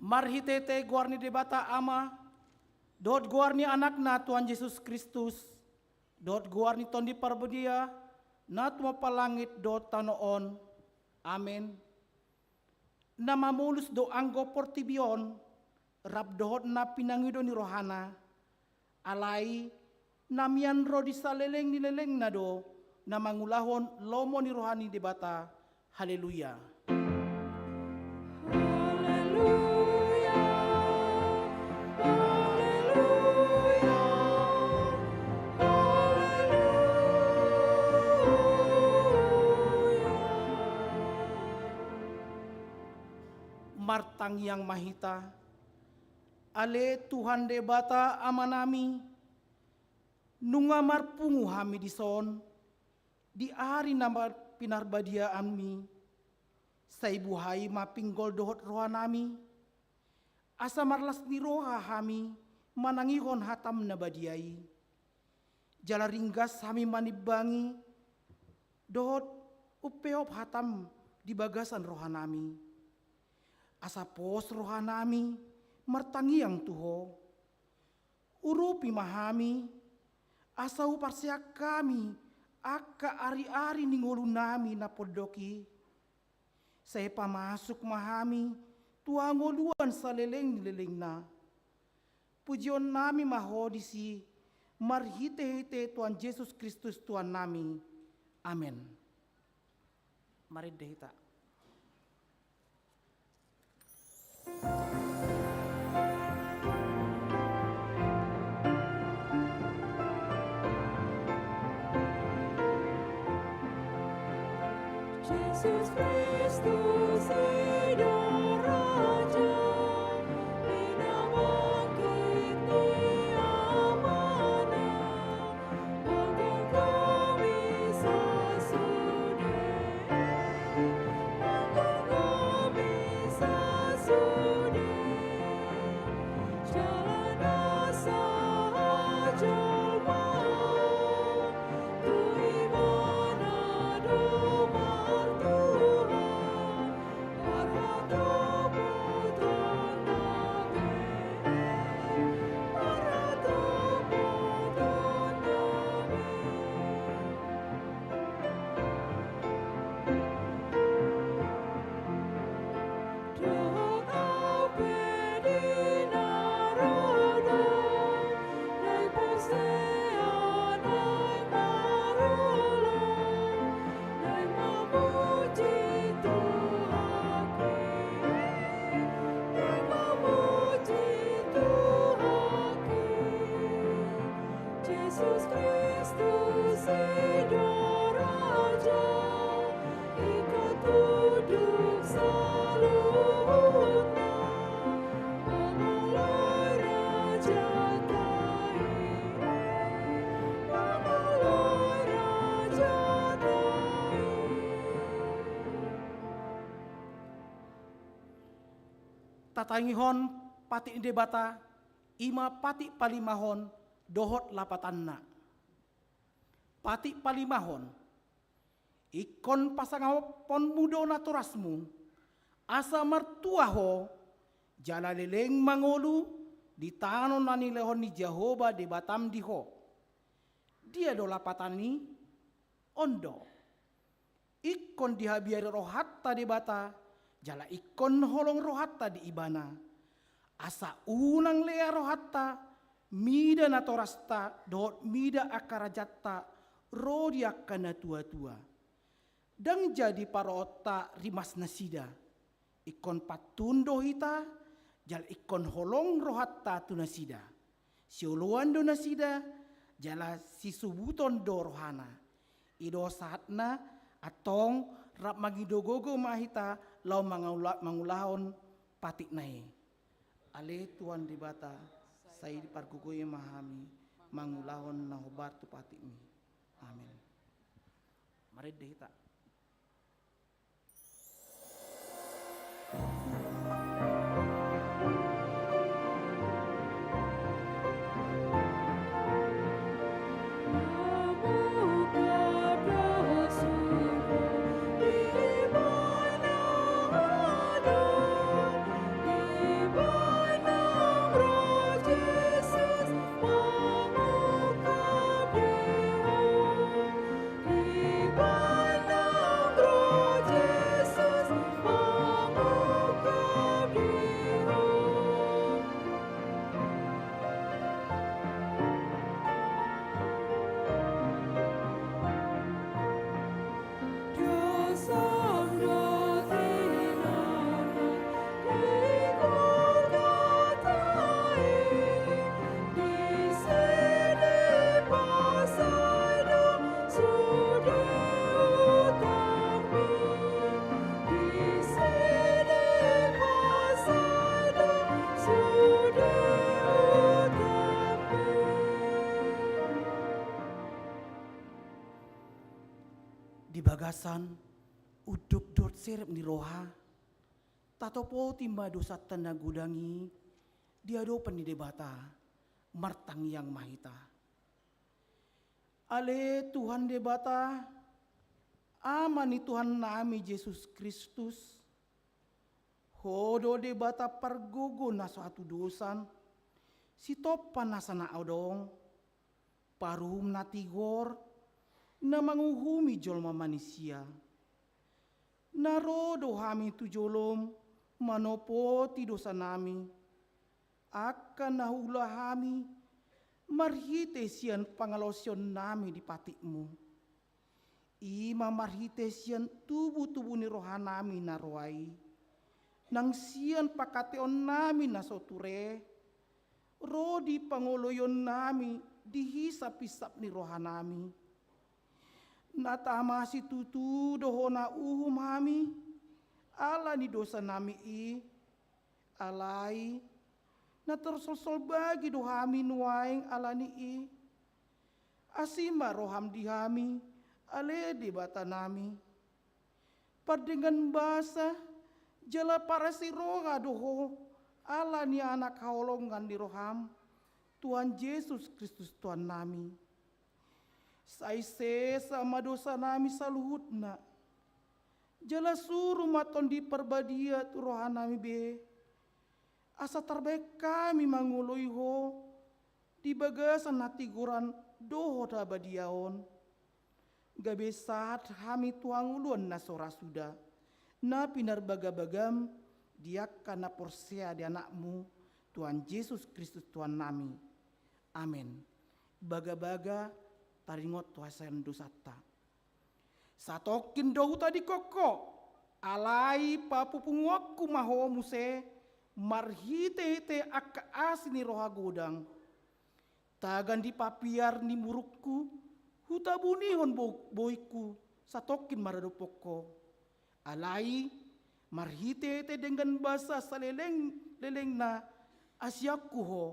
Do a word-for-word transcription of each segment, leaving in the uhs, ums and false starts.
Marhitehite goar ni Debata Ama, dohot goar ni Anakna Tuhan Jesus Kristus, dohot goar ni Tondi Parbadia, na tumompa langit dohot tano on. Amen. Na mamolus do anggo portibi on, rap dohot na pinangido ni rohana, alai na mian ro di saleleng ni lelengna do na mangulahon lomo ni roha ni Debata. Haleluya. Haleluya. Haleluya. Haleluya. Martangiang ma hita. Ale Tuhan Debata Amanami, nunga marpungu hami dison, di ari na mar-, pinarbadiaanmi, sai buhai ma pinggol dohot rohanami, asa marlas ni roha hami manangihon hatam na badia i. Jala ringgas hami manimbangi, dohot umpeop hatam di bagasan rohanami. Asa pos rohanami martangiang tu Ho. Urupi ma hami, asa huparseang hami angka ari-ari ni ngolunami na pondok i. Sai pamasuk ma hami tu hangoluan saleleng ni lelengna. Pujionnami ma Ho disi, marhite-hite Tuhan Jesus Kristus Tuhannami. Amen. Marende hita. Jesus Kristus i do Raja, pinabangkit ni Amana. Jesus Kristus i do Raja, ingkon tunduk saluhutna, mangoloi Rajanta i, mangoloi Rajanta i. Tatangihon patik ni Debata, i ma patik palimahon dohot lapatanna. Patik palimahon. Ingkon pasangaponmu do natorasmu, asa martua ho, jala leleng mangolu di tano na nilehon ni Jahowa Debatam di ho. Dia do lapatan i? On do. Ingkon dihabiari rohanta Debata, jala ingkon holong rohanta di Ibana. Asa unang lea rohanta, mida natorasta, dohot mida angka rajanta, ro di angka natuatua. Ndang jadi paroonta rimas nasida. Ingkon pantun do hita, jala ingkon holong rohanta tu nasida. Sioloan do nasida, jala sisubuton do rohana. I do sahatna, antong rap mangido gogo ma hita laho mangula-, mangulahon patikna i. Ale Tuhan Debata, sai pargogoi ma hami mangulahon na hombar tu patikmi. Amen. Marende hita. Di bagasan unduk dohot serep ni roha, tatopoti ma dosanta na godang i di adopan ni Debata, martangiang ma hita. Ale Tuhan Debata, Ama ni Tuhannami Jesus Kristus, Ho do Debata pargogo na so hatudosan, Sitompa nasa na adong, paruhum na tigor, na manguhumi jolma manisia. Na ro do hami tu jolom manopoti dosanami, angka na huula hami marhite sian pangalaosionnami di patikmu. I ma marhite sian tubu-tubu ni rohanami na roa i, nang sian pangkataionami na so ture, ro di pangoloionnami di hisap-hisap ni rohanami. Na tama situtu do Ho na uhum hami ala ni dosanami i, alai na tarsolsol bagi do hami nuaeng ala ni i. Asi ma roham di hami, ale Debatanami. Pardenggan basa jala parasi roha do Ho ala ni Anak haholongan ni roham, Tuhan Jesus Kristus Tuhannami. Sai sesa ma dosanami saluhutna. Jala suru ma Tondi Parbadia tu rohanami be, asa tarbahen hami mangoloi Ho di bagasan hatigoran dohot habadiaon. Gabe sahat hami tu hangoluan na so ra suda, na pinarbagabagam di angka na porsea di Anakmu, Tuhan Jesus Kristus Tuhannami. Amen. Bagabaga taringot tu hasesaan dosanta. Satongkin do hutadingkon Ho, alai papunguonku ma Ho muse marhitehite angka asi ni roha godang. Tagan di papiar ni murukku, hutabunihon bo-, bohingku satongkin maradophon Ho. Alai marhitehite denggan basa saleleng-lelengna, asianku Ho,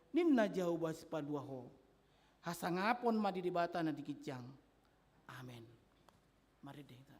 ninna Jahowa Sipalua Ho. Hasangapon ma di Debata na di ginjang. Amen. Marende hita.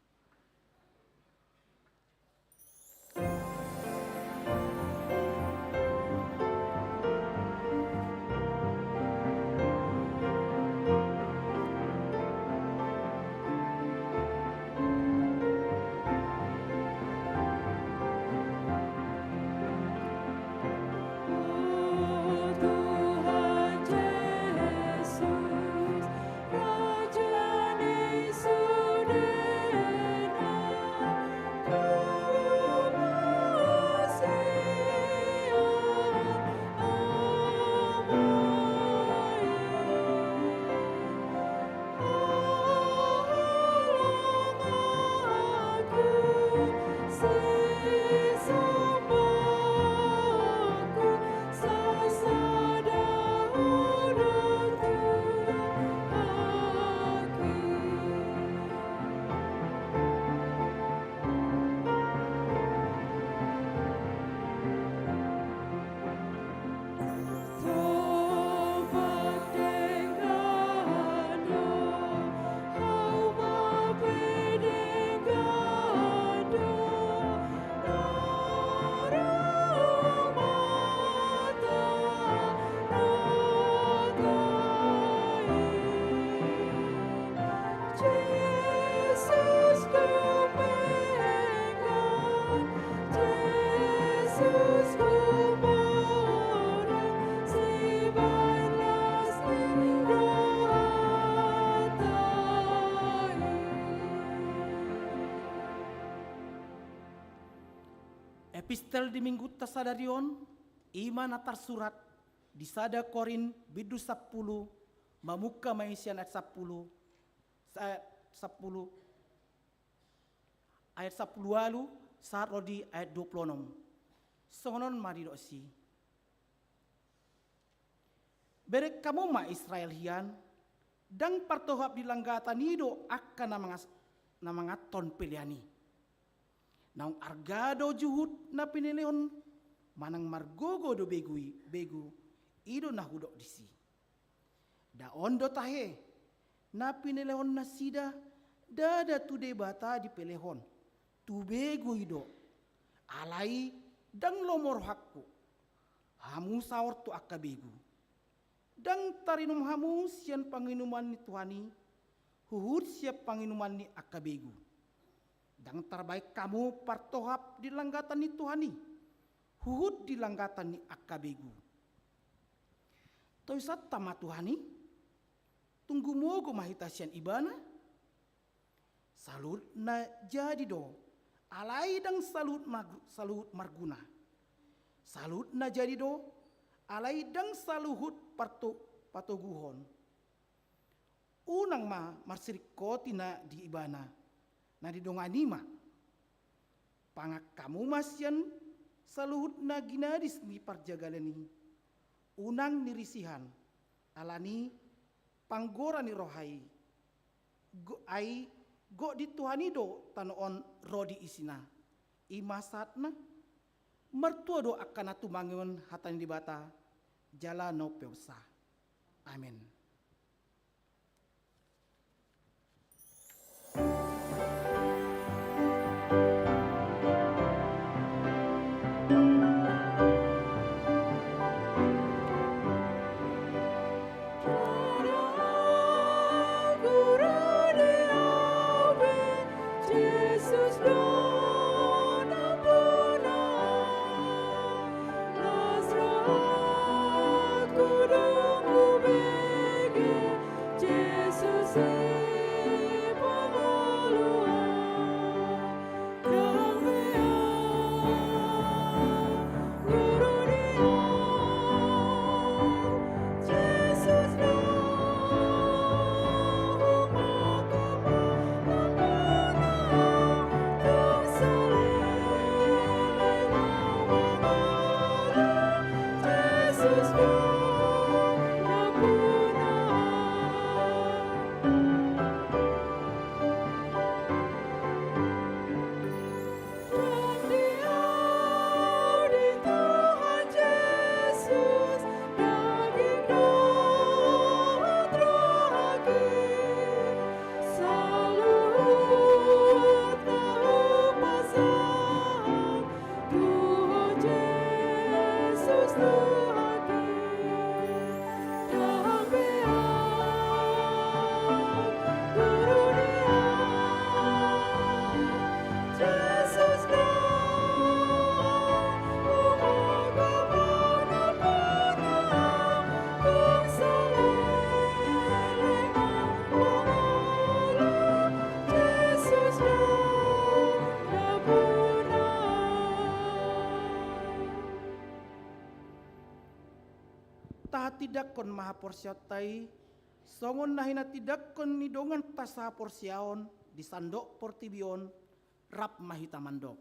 Epistel di minggunta sadari on, i ma na tarsurat di sada Korint bindu sampulu, mamungka ma i sian ayat sampulu, sa-, sampulu, ayat sampulu ualu sahat ro di ayat dua pulu onom. Songon on ma didok disi. Bereng hamu ma Israel hian, ndang partohap di langgatan i do angka na mangas-, na manganhon pelean i. Naung arga do juhut na pinelehon, manang margogo do begu i, begu i do na hudok disi. Nda on do tahe, na pinelehon nasida Ndada tu Debata dipelehon, tu begu i do. Alai ndang lomo rohangku, hamu saor tu angka begu. Ndang tarinum hamu sian panginuman ni Tuhan i, huhut sian panginuman ni angka begu. Ndang tarbaen hamu partohap di langgatan ni Tuhan i, huhut di langgatan ni angka begu. Toisanta ma Tuhan i, tung gumogo ma hita sian Ibana? Saluhut na jadi do, alai ndang saluhut mag-, saluhut marguna. Saluhut na jadi do, alai ndang saluhut parto-, patoguhon. Unang ma marsiringkoti na di Ibana, na didongani ma. Pangan hamu ma sian saluhut na ginadis ni parjagalan i. Unang nirisihan, alani panggora ni roha i. Go-, ai gok di Tuhan i do tano on ro di isina. I ma sahatna. Martua do angka na tumangihon hata ni Debata, jala na umpeopsa. Amen. Tahatindangkon ma haporseaonta i, songon na hinatindangkon ni donganta sahaporseaon di sandok portibi on, rap ma hita mandok.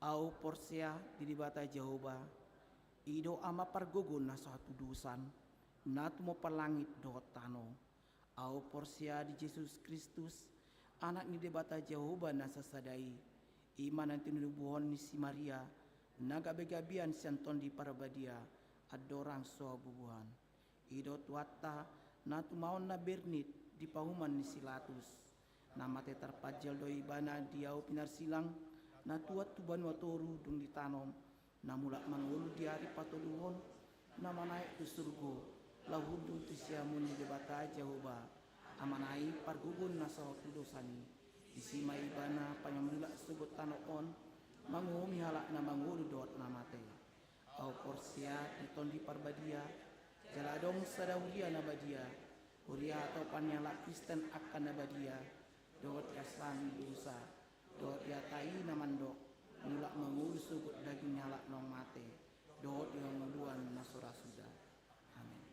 Ahu porsea di Debata Jahowa, i do Ama pargogo na so hatudosan, na tumompa langit dohot tano. Ahu porsea di Jesus Kristus, Anak ni Debata Jahowa na sasada i, i ma na tinubuhon ni si Maria, na gabegabean sian Tondi Parbadia, andorang so habubuhan. I do Tuhanta, na tumaon na bernit di pahuman ni si Latus. Na mate tarpanjal do Ibana di ahu pinarsilang, na tuat tu banua toru dung ditanom, na mulak mangolu di ari patoluhon, na manaek tu surgo, laho hundul tu siamun ni Debata Jahowa, Amana i pargogo na so hatudosan i. Disi ma Ibana paimon mulak sogot tano on, manguhumi halak na mangolu dohot na mate. Ahu porsea di Tondi Parbadia, jala adong sada huria na badia, huria hatopan ni halak Kristen angka na badia, dohot hasesaan ni dosa, dohot di hata i na mandok, mulak mangolu sogot daging ni halak naung mate, dohot di hangoluan na so ra suda. Amen.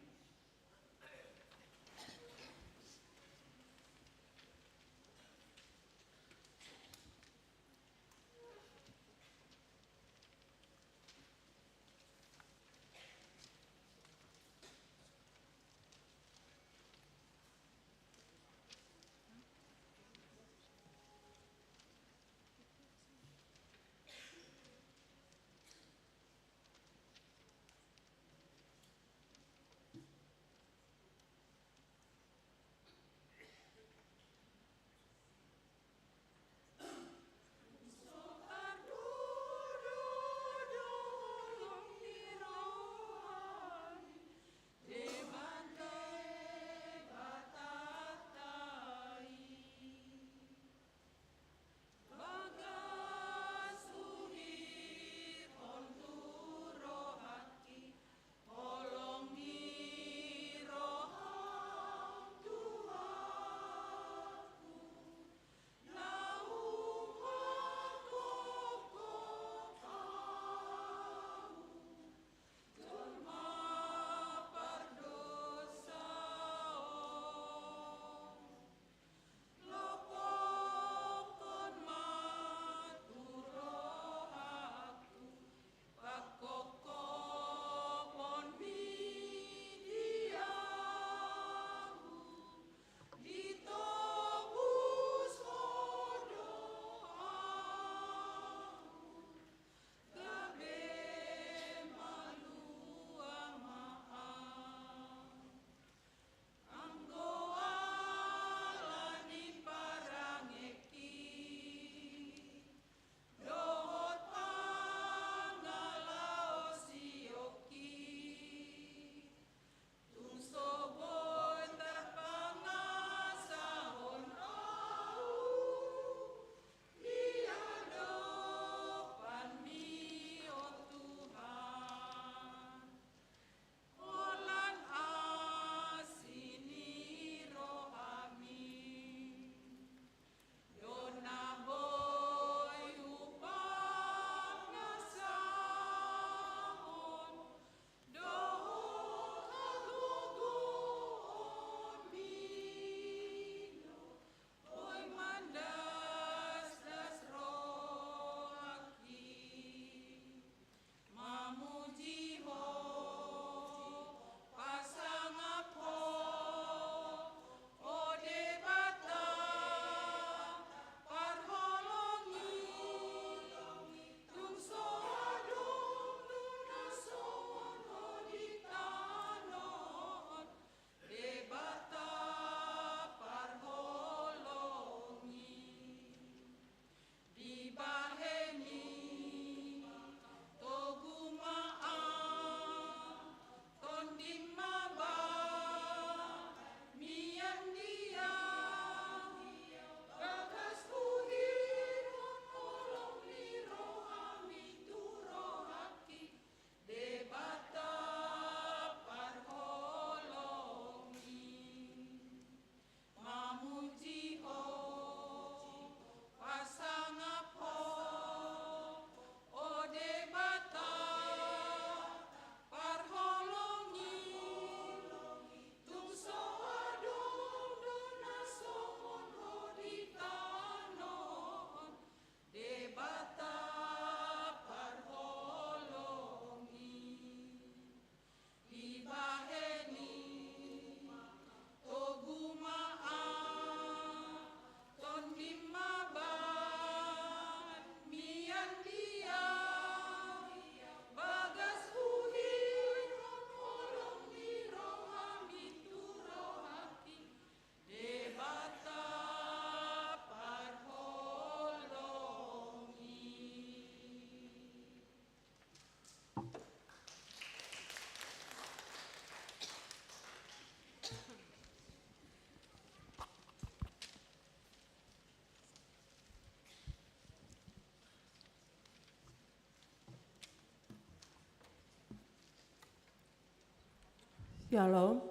Shalom.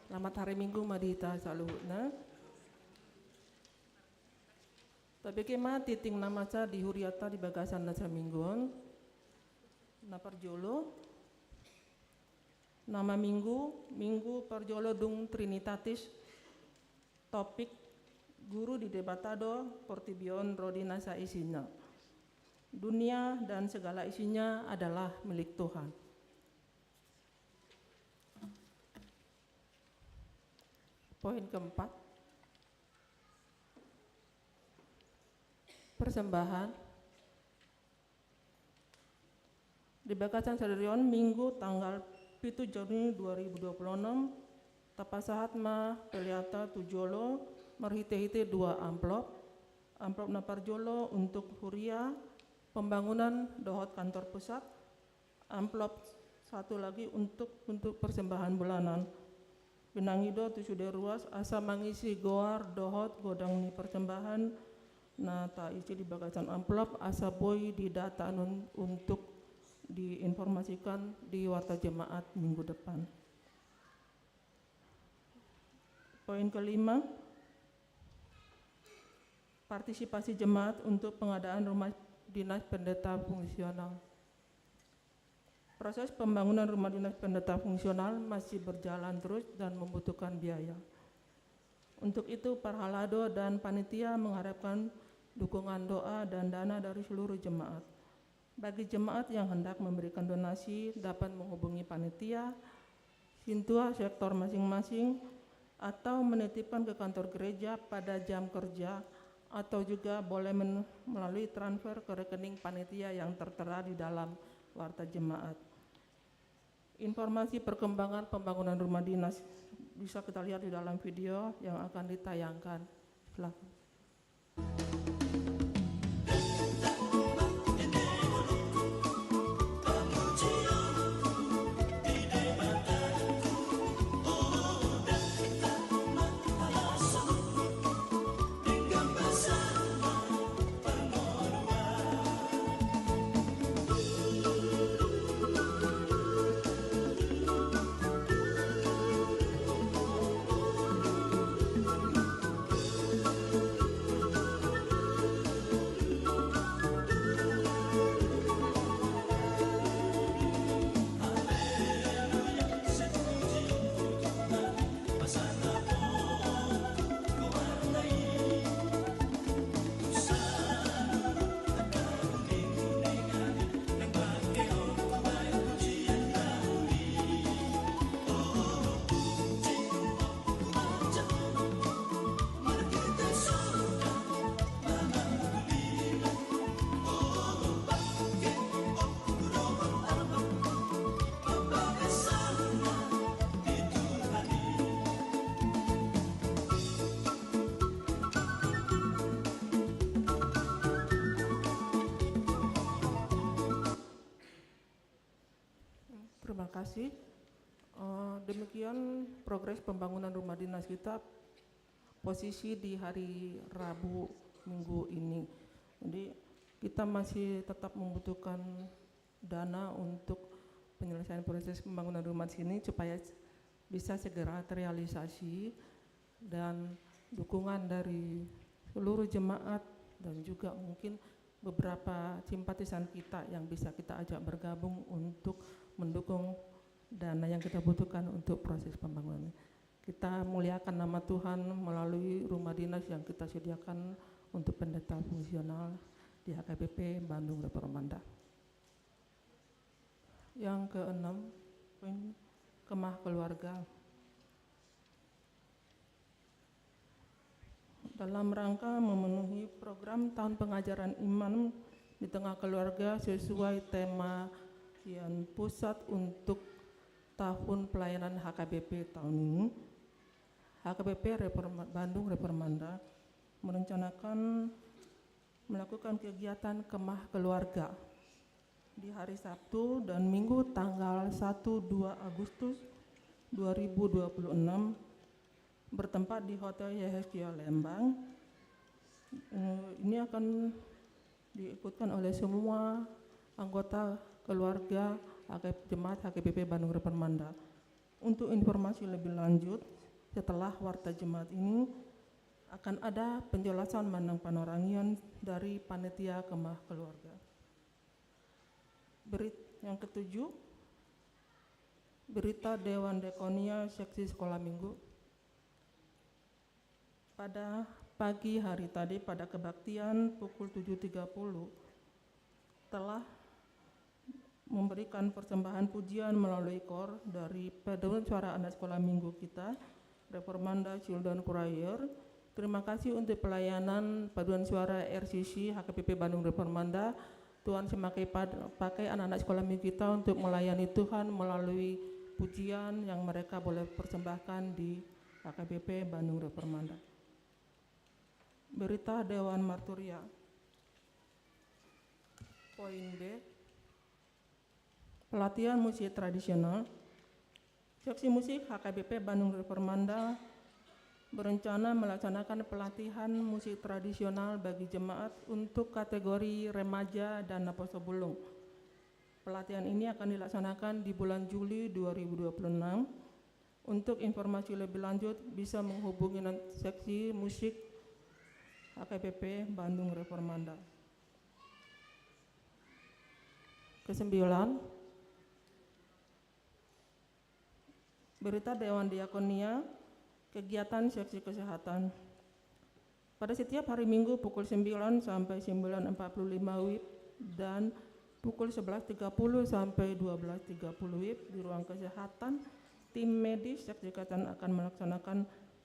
Selamat hari Minggu ma di hita saluhutna. Tabege ma tingting na masa di huriata di bagasan na saminggu on. Na parjolo, nama minggu, minggu parjolo dung Trinitatis, topik guru di Debata do portibi on ro di nasa isina. Dunia dan segala isinya adalah milik Tuhan. Poin keempat, persembahan. Di bagasan sadari on, Minggu tanggal pitu Juni dua ribu dua puluh enam, tapasahat ma peleata tu jolo marhite-hite dua amplop. Amplop na parjolo untuk huria, pembangunan dohot kantor pusat, amplop satu lagi untuk, untuk persembahan bulanan. Pinangido tu sude ruas asa mangisi goar dohot godang ni persembahan na taisi di bagasan amplop asa boi didata nun-, untuk diinformasikan di warta jemaat minggu depan. Poin kelima, partisipasi jemaat untuk pengadaan rumah dinas pendeta fungsional. Proses pembangunan rumah dinas pendeta fungsional masih berjalan terus dan membutuhkan biaya. Untuk itu, parhalado dan panitia mengharapkan dukungan doa dan dana dari seluruh jemaat. Bagi jemaat yang hendak memberikan donasi, dapat menghubungi panitia, sintua sektor masing-masing, atau menitipkan ke kantor gereja pada jam kerja, atau juga boleh men-, melalui transfer ke rekening panitia yang tertera di dalam warta jemaat. Informasi perkembangan pembangunan rumah dinas bisa kita lihat di dalam video yang akan ditayangkan. Silakan. Terima kasih. Eh, demikian progres pembangunan rumah dinas kita, posisi di hari Rabu minggu ini. Jadi, kita masih tetap membutuhkan dana untuk penyelesaian proses pembangunan rumah sini supaya s-, bisa segera terrealisasi, dan dukungan dari seluruh jemaat dan juga mungkin beberapa simpatisan kita yang bisa kita ajak bergabung untuk mendukung dana yang kita butuhkan untuk proses pembangunan. Kita muliakan nama Tuhan melalui rumah dinas yang kita sediakan untuk pendeta fungsional di H K B P Bandung Reformanda. Yang keenam, poin kemah keluarga. Dalam rangka memenuhi program tahun pengajaran iman di tengah keluarga sesuai tema sian pusat untuk tahun pelayanan H K B P tahun ini, H K B P Reforma-, Bandung Reformanda merencanakan melakukan kegiatan kemah keluarga di hari Sabtu dan Minggu tanggal satu dua Agustus dua ribu dua puluh enam, bertempat di Hotel Yehezkiel Lembang. Eh, ini akan diikutkan oleh semua anggota keluarga H K, jemaat H K B P Bandung Reformanda. Untuk informasi lebih lanjut, setelah warta Jemaat ini akan ada penjelasan manang panorangion dari panitia kemah keluarga. Berit-, yang ketujuh, berita Dewan Diakonia Seksi Sekolah Minggu. Pada pagi hari tadi, pada kebaktian pukul tujuh tiga puluh, telah memberikan persembahan pujian melalui kor dari paduan suara anak sekolah minggu kita, Reformanda Children Choir. Terima kasih untuk pelayanan paduan suara R C C H K P P Bandung Reformanda. Tuhan semakai pad-, pakai anak-anak sekolah minggu kita untuk melayani Tuhan melalui pujian yang mereka boleh persembahkan di H K P P Bandung Reformanda. Berita Dewan Marturia. Poin B, pelatihan musik tradisional. Seksi musik H K B P Bandung Reformanda berencana melaksanakan pelatihan musik tradisional bagi jemaat untuk kategori remaja dan naposobulung. Pelatihan ini akan dilaksanakan di bulan Juli dua ribu dua puluh enam. Untuk informasi lebih lanjut, bisa menghubungi nan-, seksi musik H K B P Bandung Reformanda. Kesembilan, berita Dewan Diakonia, kegiatan seksi kesehatan. Pada setiap hari Minggu pukul sembilan sampai sembilan empat puluh lima WIB dan pukul sebelas tiga puluh sampai dua belas tiga puluh WIB di ruang kesehatan, tim medis seksi kesehatan akan melaksanakan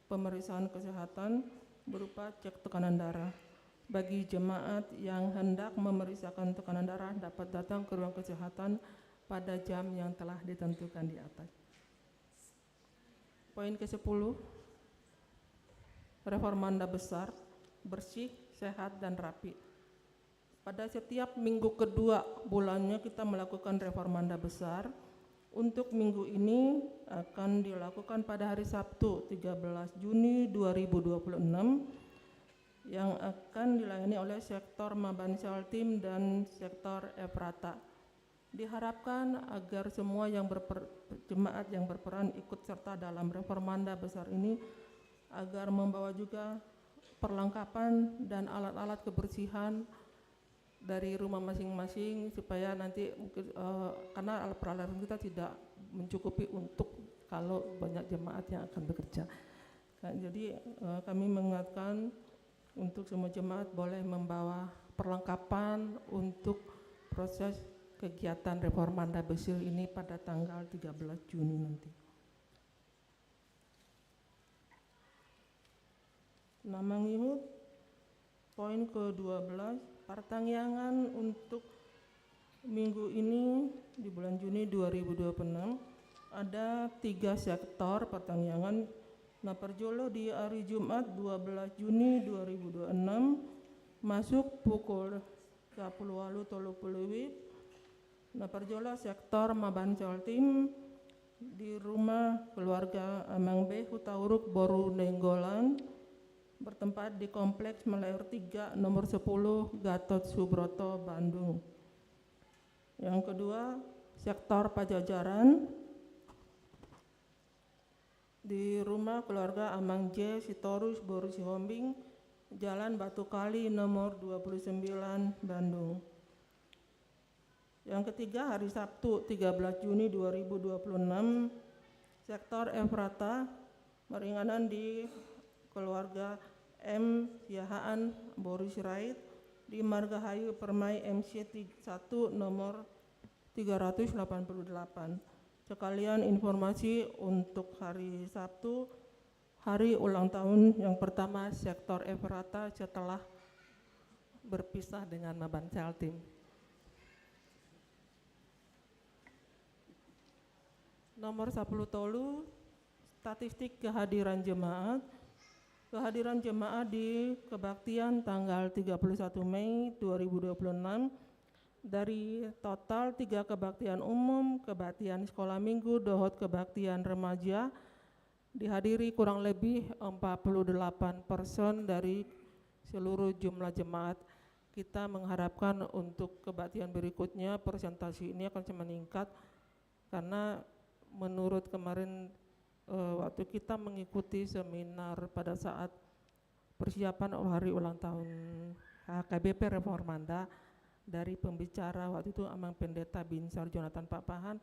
pemeriksaan kesehatan berupa cek tekanan darah. Bagi jemaat yang hendak memeriksakan tekanan darah dapat datang ke ruang kesehatan pada jam yang telah ditentukan di atas. Poin kesepuluh, Reformanda Besar, bersih, sehat, dan rapi. Pada setiap minggu kedua bulannya kita melakukan Reformanda Besar. Untuk minggu ini akan dilakukan pada hari Sabtu, tiga belas Juni dua ribu dua puluh enam, yang akan dilayani oleh sektor Maban Shaltim dan sektor Efrata. Diharapkan agar semua yang berper-, jemaat yang berperan ikut serta dalam Reformanda Besar ini, agar membawa juga perlengkapan dan alat-alat kebersihan dari rumah masing-masing, supaya nanti mungkin, eh, karena alat peralatan kita tidak mencukupi untuk kalau banyak jemaat yang akan bekerja. Ka-, jadi, eh, kami mengingatkan untuk semua jemaat boleh membawa perlengkapan untuk proses kegiatan Reformanda Besar ini pada tanggal tiga belas Juni nanti. Nah, mangihut poin kedua belas, partangiangan untuk minggu ini di bulan Juni dua ribu dua puluh enam ada tiga sektor partangiangan. Nah, parjolo di hari Jumat dua belas Juni dua ribu dua puluh enam masuk pukul dua puluh walu tolu puluh WIB. Nah, parjolo sektor Maban Shaltim di rumah keluarga Amang B Hutauruk Boru Nainggolan, bertempat di Kompleks Malair tiga nomor sepuluh Gatot Subroto, Bandung. Yang kedua, sektor Pajajaran di rumah keluarga Amang J Sitorus Boru Sihombing, Jalan Batu Kali nomor dua puluh sembilan, Bandung. Yang ketiga, hari Sabtu, tiga belas Juni dua ribu dua puluh enam, sektor Efrata meringanan di keluarga M Siahaan Boru Sirait di Margahayu Permai M C satu nomor tiga ratus delapan puluh delapan. Sekalian informasi, untuk hari Sabtu, hari ulang tahun yang pertama sektor Efrata setelah berpisah dengan Maban Shaltim. Nomor sepuluh tolu, statistik kehadiran jemaat. Kehadiran jemaat di kebaktian tanggal tiga puluh satu Mei dua ribu dua puluh enam dari total tiga kebaktian umum, kebaktian sekolah minggu, dohot kebaktian remaja, dihadiri kurang lebih empat puluh delapan persen dari seluruh jumlah jemaat. Kita mengharapkan untuk kebaktian berikutnya persentase ini akan meningkat karena menurut kemarin, eh, waktu kita mengikuti seminar pada saat persiapan hari ulang tahun H K B P Reformanda, dari pembicara waktu itu Amang Pendeta Binsar Jonathan Pakpahan,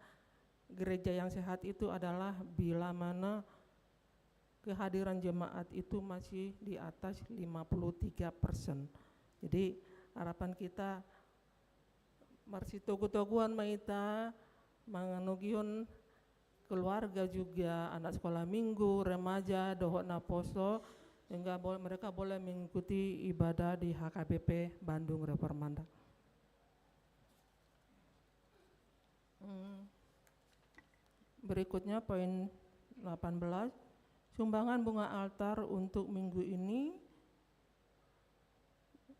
gereja yang sehat itu adalah bila mana kehadiran jemaat itu masih di atas lima puluh tiga persen. Jadi, harapan kita marsitogu-toguan ma hita manganogihon keluarga juga, anak sekolah minggu, remaja, dohot naposo, sehingga bo-, mereka boleh mengikuti ibadah di H K B P Bandung Reformanda. Hmm. Berikutnya, poin delapan belas, sumbangan bunga altar untuk minggu ini.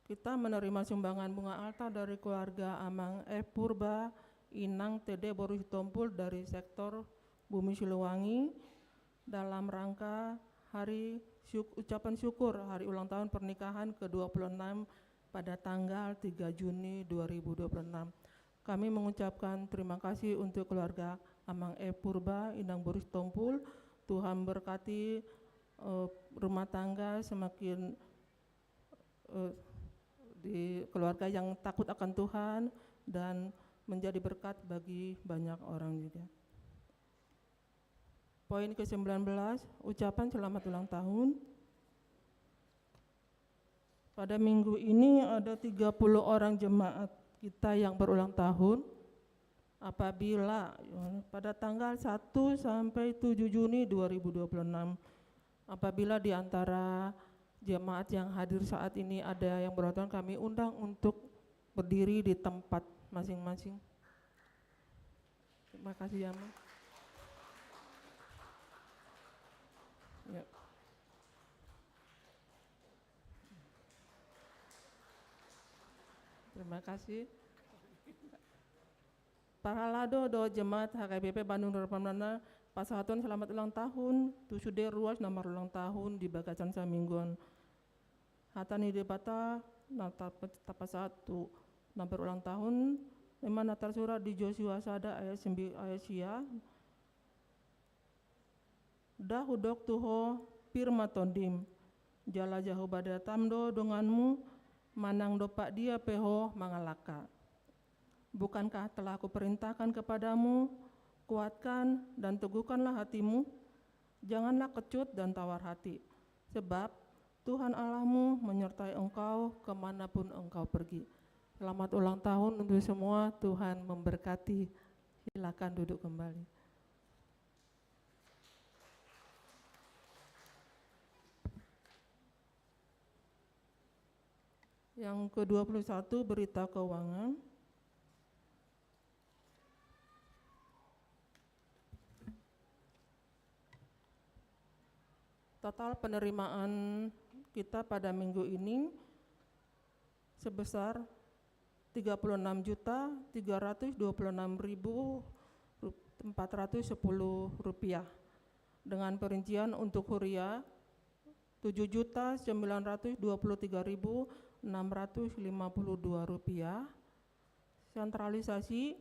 Kita menerima sumbangan bunga altar dari keluarga Amang F Purba, Inang T D, Boru Sitompul, dari sektor Bumi Siliwangi, dalam rangka hari syuk-, ucapan syukur hari ulang tahun pernikahan kedua puluh enam pada tanggal tiga Juni dua ribu dua puluh enam. Kami mengucapkan terima kasih untuk keluarga Amang F Purba, Inang Boru Sitompul. Tuhan berkati, eh, rumah tangga semakin, eh, di keluarga yang takut akan Tuhan dan menjadi berkat bagi banyak orang juga. Poin ke sembilan belas, ucapan selamat ulang tahun. Pada minggu ini ada tiga puluh orang jemaat kita yang berulang tahun. Apabila, pada tanggal satu sampai tujuh Juni dua ribu dua puluh enam, apabila di antara jemaat yang hadir saat ini ada yang berulang tahun, kami undang untuk berdiri di tempat masing-masing. Terima kasih ya, Ma. Ya. Terima kasih. Parhalado dohot jemaat H K B P Bandung Reformanda pasahaton selamat ulang tahun tu sude ruas na marulang tahun di bagasan saminggu on. Hata ni Debata na tap-, tapasahat tu na berulang tahun, memang na tarsurat di Josua sada ayat sembi-, ayat sia, "Nda hudok tu ho pir ma tondim, jala jahowa Debatam do donganmu, manang dompak dia pe ho mangalangka. Bukankah telah kuperintahkan kepadamu, kuatkan dan teguhkanlah hatimu? Janganlah kecut dan tawar hati, sebab Tuhan Allahmu menyertai engkau ke mana pun engkau pergi." Selamat ulang tahun untuk semua, Tuhan memberkati. Silakan duduk kembali. Yang kedua puluh satu, berita keuangan. Total penerimaan kita pada minggu ini sebesar tiga puluh enam juta tiga ratus dua puluh enam ribu empat ratus sepuluh rupiah. Dengan perincian untuk huria, tujuh juta sembilan ratus dua puluh tiga ribu enam ratus lima puluh dua rupiah. Sentralisasi,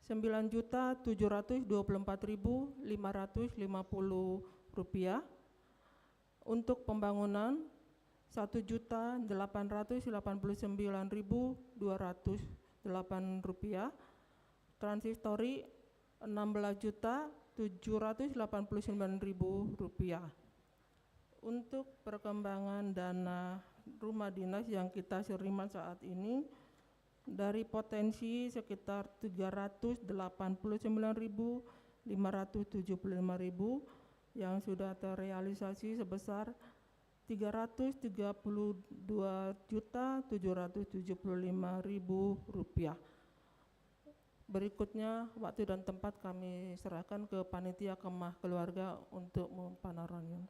sembilan juta tujuh ratus dua puluh empat ribu lima ratus lima puluh rupiah. Untuk pembangunan, satu juta delapan ratus delapan puluh sembilan ribu dua ratus delapan rupiah. Transistori, enam belas juta tujuh ratus delapan puluh sembilan ribu rupiah. Untuk perkembangan dana rumah dinas yang kita terima saat ini, dari potensi sekitar tiga ratus delapan puluh sembilan ribu lima ratus tujuh puluh lima ribu, yang sudah terrealisasi sebesar tiga ratus tiga puluh dua juta tujuh ratus tujuh puluh lima ribu rupiah. Berikutnya, waktu dan tempat kami serahkan ke panitia kemah keluarga untuk mempanarangnya.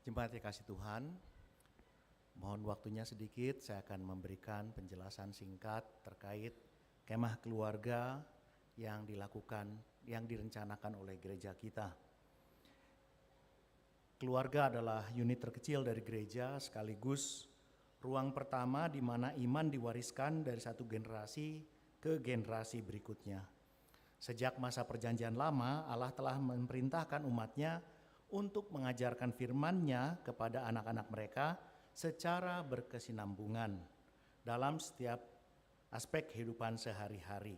Jemaat yang kasih Tuhan, mohon waktunya sedikit, saya akan memberikan penjelasan singkat terkait kemah keluarga yang dilakukan, yang direncanakan oleh gereja kita. Keluarga adalah unit terkecil dari gereja, sekaligus ruang pertama di mana iman diwariskan dari satu generasi ke generasi berikutnya. Sejak masa Perjanjian Lama, Allah telah memerintahkan umat-Nya untuk mengajarkan firman-Nya kepada anak-anak mereka secara berkesinambungan dalam setiap aspek kehidupan sehari-hari.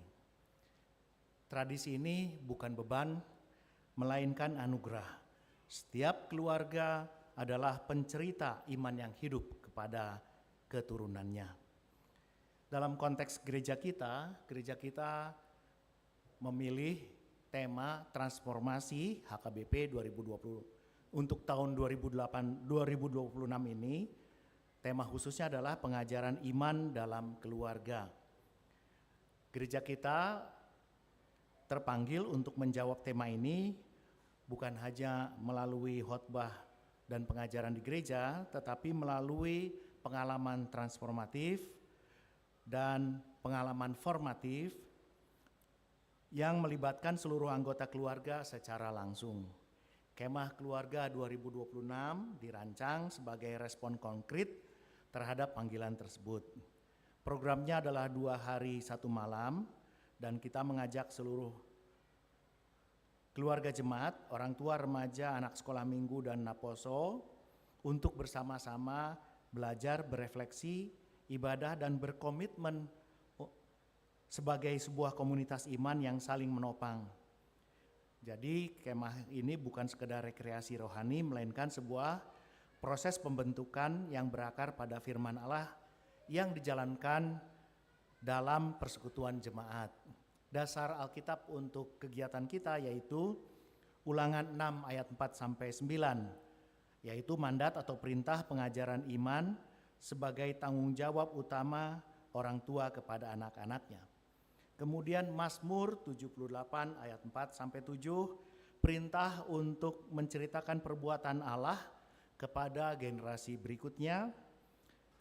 Tradisi ini bukan beban, melainkan anugerah. Setiap keluarga adalah pencerita iman yang hidup kepada keturunannya. Dalam konteks gereja kita, gereja kita memilih tema transformasi H K B P dua ribu dua puluh. Untuk tahun dua ribu delapan, dua ribu dua puluh enam ini, tema khususnya adalah pengajaran iman dalam keluarga. Gereja kita terpanggil untuk menjawab tema ini bukan hanya melalui khotbah dan pengajaran di gereja, tetapi melalui pengalaman transformatif dan pengalaman formatif yang melibatkan seluruh anggota keluarga secara langsung. Kemah Keluarga dua ribu dua puluh enam dirancang sebagai respon konkret terhadap panggilan tersebut. Programnya adalah dua hari satu malam, dan kita mengajak seluruh keluarga jemaat, orang tua, remaja, anak sekolah minggu, dan naposo untuk bersama-sama belajar, berefleksi, ibadah, dan berkomitmen sebagai sebuah komunitas iman yang saling menopang. Jadi, kemah ini bukan sekedar rekreasi rohani, melainkan sebuah proses pembentukan yang berakar pada firman Allah yang dijalankan dalam persekutuan jemaat. Dasar Alkitab untuk kegiatan kita yaitu Ulangan enam ayat empat sampai sembilan, yaitu mandat atau perintah pengajaran iman sebagai tanggung jawab utama orang tua kepada anak-anaknya. Kemudian Mazmur tujuh puluh delapan ayat empat sampai tujuh, perintah untuk menceritakan perbuatan Allah kepada generasi berikutnya.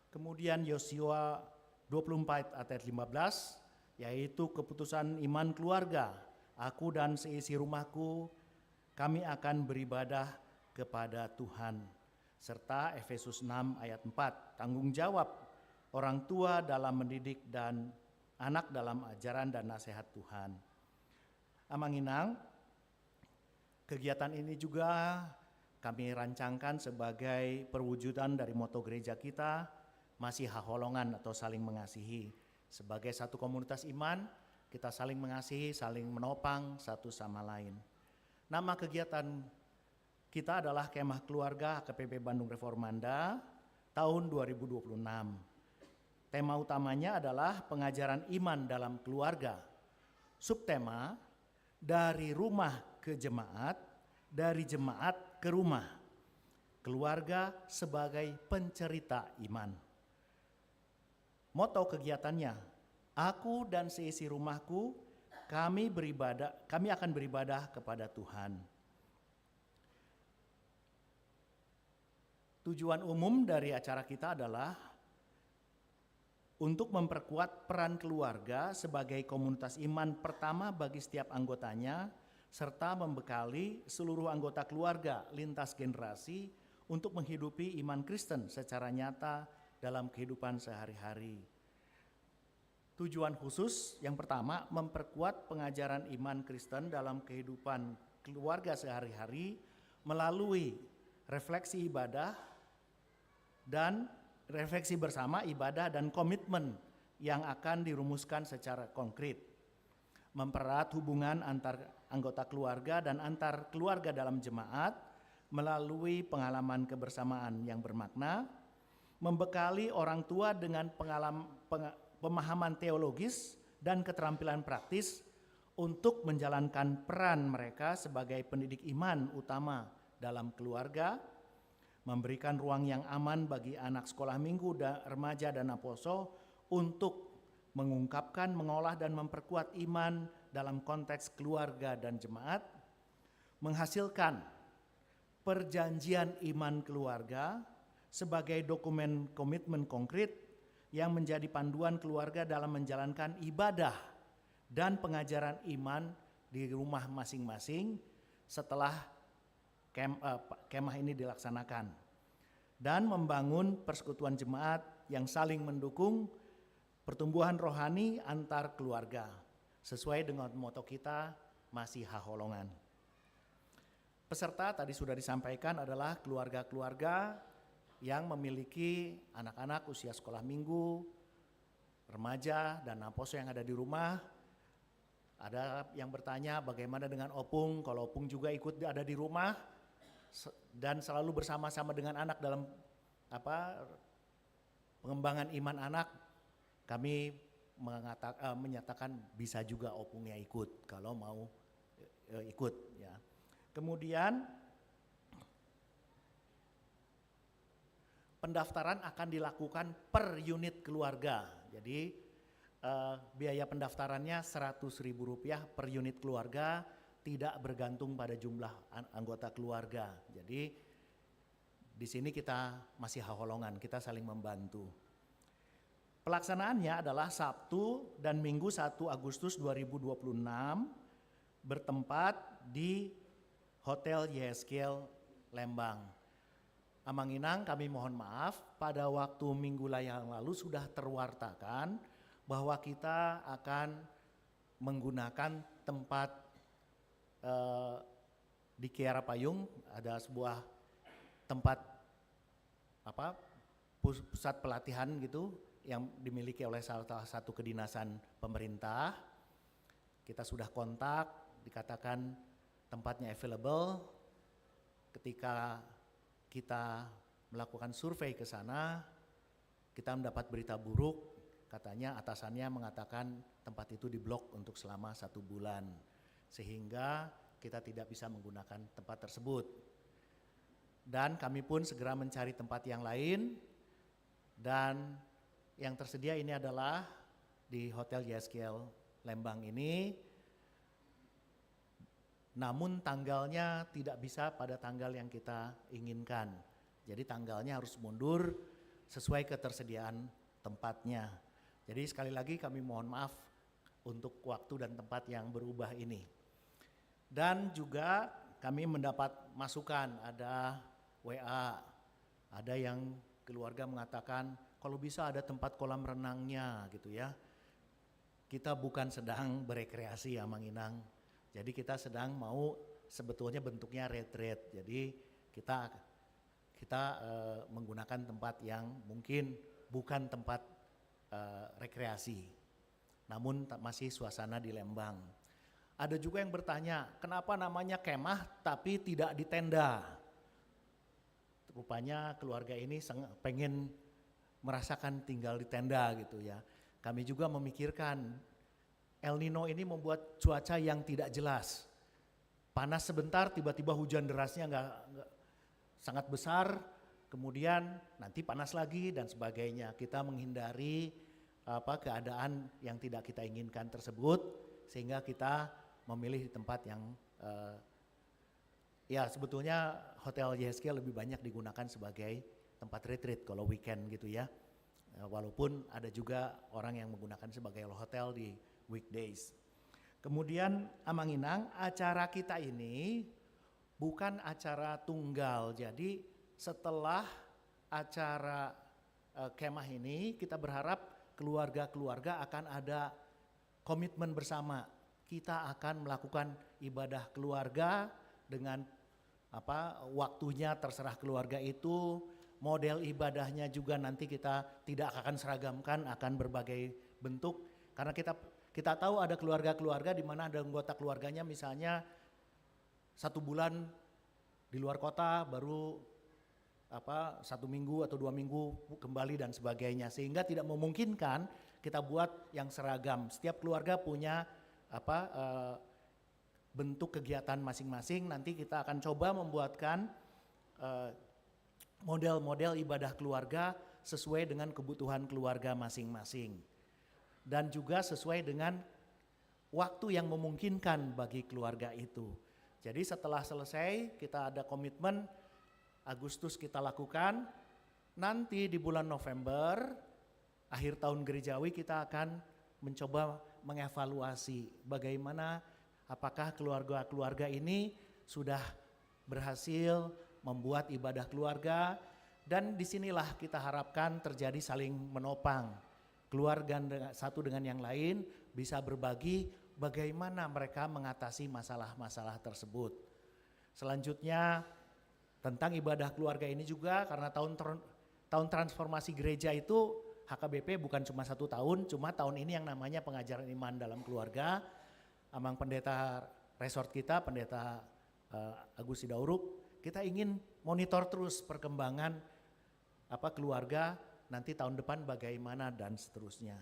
Kemudian Yosua dua puluh empat ayat lima belas, yaitu keputusan iman keluarga, "Aku dan seisi rumahku, kami akan beribadah kepada Tuhan." Serta Efesus enam ayat empat, tanggung jawab orang tua dalam mendidik dan anak dalam ajaran dan nasihat Tuhan. Amang Inang, kegiatan ini juga kami rancangkan sebagai perwujudan dari moto gereja kita, "Masih Haholongan atau Saling Mengasihi." Sebagai satu komunitas iman, kita saling mengasihi, saling menopang satu sama lain. Nama kegiatan kita adalah Kemah Keluarga H K P P Bandung Reformanda tahun dua ribu dua puluh enam. Tema utamanya adalah pengajaran iman dalam keluarga. Subtema, dari rumah ke jemaat, dari jemaat ke rumah. Keluarga sebagai pencerita iman. Moto kegiatannya, "Aku dan seisi rumahku, kami beribadah, kami akan beribadah kepada Tuhan." Tujuan umum dari acara kita adalah untuk memperkuat peran keluarga sebagai komunitas iman pertama bagi setiap anggotanya, serta membekali seluruh anggota keluarga lintas generasi untuk menghidupi iman Kristen secara nyata dalam kehidupan sehari-hari. Tujuan khusus yang pertama, memperkuat pengajaran iman Kristen dalam kehidupan keluarga sehari-hari melalui refleksi ibadah dan refleksi bersama ibadah dan komitmen yang akan dirumuskan secara konkret. Mempererat hubungan antar anggota keluarga dan antar keluarga dalam jemaat melalui pengalaman kebersamaan yang bermakna, membekali orang tua dengan pengalam-, peng-, pemahaman teologis dan keterampilan praktis untuk menjalankan peran mereka sebagai pendidik iman utama dalam keluarga, memberikan ruang yang aman bagi anak sekolah minggu, da-, remaja, dan naposo untuk mengungkapkan, mengolah, dan memperkuat iman dalam konteks keluarga dan jemaat, menghasilkan perjanjian iman keluarga sebagai dokumen komitmen konkret yang menjadi panduan keluarga dalam menjalankan ibadah dan pengajaran iman di rumah masing-masing setelah kem, eh, kemah ini dilaksanakan, dan membangun persekutuan jemaat yang saling mendukung pertumbuhan rohani antar keluarga, sesuai dengan moto kita, Masihaholongan. Peserta tadi sudah disampaikan adalah keluarga-keluarga yang memiliki anak-anak usia sekolah minggu, remaja, dan naposo yang ada di rumah. Ada yang bertanya bagaimana dengan opung, kalau opung juga ikut ada di rumah dan selalu bersama-sama dengan anak dalam apa pengembangan iman anak, kami mengata, eh, menyatakan bisa juga opungnya ikut kalau mau, eh, ikut, ya. Kemudian pendaftaran akan dilakukan per unit keluarga. Jadi, eh, biaya pendaftarannya seratus ribu rupiah per unit keluarga, tidak bergantung pada jumlah an, anggota keluarga. Jadi, di sini kita Masihaholongan, kita saling membantu. Pelaksanaannya adalah Sabtu dan Minggu satu Agustus dua ribu dua puluh enam, bertempat di Hotel Yehezkiel Lembang. Amang Inang, kami mohon maaf, pada waktu minggu yang lalu sudah terwartakan bahwa kita akan menggunakan tempat, eh, di Kiara Payung, ada sebuah tempat apa pus, pusat pelatihan gitu yang dimiliki oleh salah satu kedinasan pemerintah. Kita sudah kontak, dikatakan tempatnya available. Ketika kita melakukan survei ke sana, kita mendapat berita buruk, katanya atasannya mengatakan tempat itu diblok untuk selama satu bulan, sehingga kita tidak bisa menggunakan tempat tersebut. Dan kami pun segera mencari tempat yang lain, dan yang tersedia ini adalah di Hotel Yehezkiel Lembang ini. Namun tanggalnya tidak bisa pada tanggal yang kita inginkan. Jadi tanggalnya harus mundur sesuai ketersediaan tempatnya. Jadi sekali lagi kami mohon maaf untuk waktu dan tempat yang berubah ini. Dan juga kami mendapat masukan, ada W A, ada yang keluarga mengatakan kalau bisa ada tempat kolam renangnya gitu ya. Kita bukan sedang berekreasi ya, Amang Inang. Jadi kita sedang mau sebetulnya bentuknya retreat. Jadi kita kita, eh, menggunakan tempat yang mungkin bukan tempat, eh, rekreasi, namun ta, masih suasana di Lembang. Ada juga yang bertanya, kenapa namanya kemah tapi tidak di tenda? Rupanya keluarga ini seng, pengen merasakan tinggal di tenda gitu ya. Kami juga memikirkan El Nino ini membuat cuaca yang tidak jelas. Panas sebentar, tiba-tiba hujan derasnya nggak, nggak, sangat besar, kemudian nanti panas lagi dan sebagainya. Kita menghindari apa keadaan yang tidak kita inginkan tersebut, sehingga kita memilih di tempat yang, eh, ya, sebetulnya Hotel Yehezkiel lebih banyak digunakan sebagai tempat retreat kalau weekend gitu ya. Eh, walaupun ada juga orang yang menggunakan sebagai hotel di weekdays. Kemudian, Amang Inang, acara kita ini bukan acara tunggal. Jadi setelah acara, eh, kemah ini, kita berharap keluarga-keluarga akan ada komitmen bersama. Kita akan melakukan ibadah keluarga dengan apa, waktunya terserah keluarga itu, model ibadahnya juga nanti kita tidak akan seragamkan, akan berbagai bentuk. Karena kita, kita tahu ada keluarga-keluarga di mana ada anggota keluarganya misalnya satu bulan di luar kota, baru apa, satu minggu atau dua minggu kembali dan sebagainya, sehingga tidak memungkinkan kita buat yang seragam. Setiap keluarga punya apa, eh, bentuk kegiatan masing-masing. Nanti kita akan coba membuatkan, eh, model-model ibadah keluarga sesuai dengan kebutuhan keluarga masing-masing dan juga sesuai dengan waktu yang memungkinkan bagi keluarga itu. Jadi setelah selesai, kita ada komitmen Agustus kita lakukan, nanti di bulan November, akhir tahun gerejawi, kita akan mencoba mengevaluasi bagaimana, apakah keluarga-keluarga ini sudah berhasil membuat ibadah keluarga, dan disinilah kita harapkan terjadi saling menopang. Keluarga de-, satu dengan yang lain bisa berbagi bagaimana mereka mengatasi masalah-masalah tersebut. Selanjutnya, tentang ibadah keluarga ini juga, karena tahun ter-, tahun transformasi gereja itu, H K B P bukan cuma satu tahun, cuma tahun ini yang namanya pengajaran iman dalam keluarga. Amang pendeta resort kita, Pendeta, eh, Agus Sidauruk, kita ingin monitor terus perkembangan, apa, keluarga nanti tahun depan bagaimana dan seterusnya.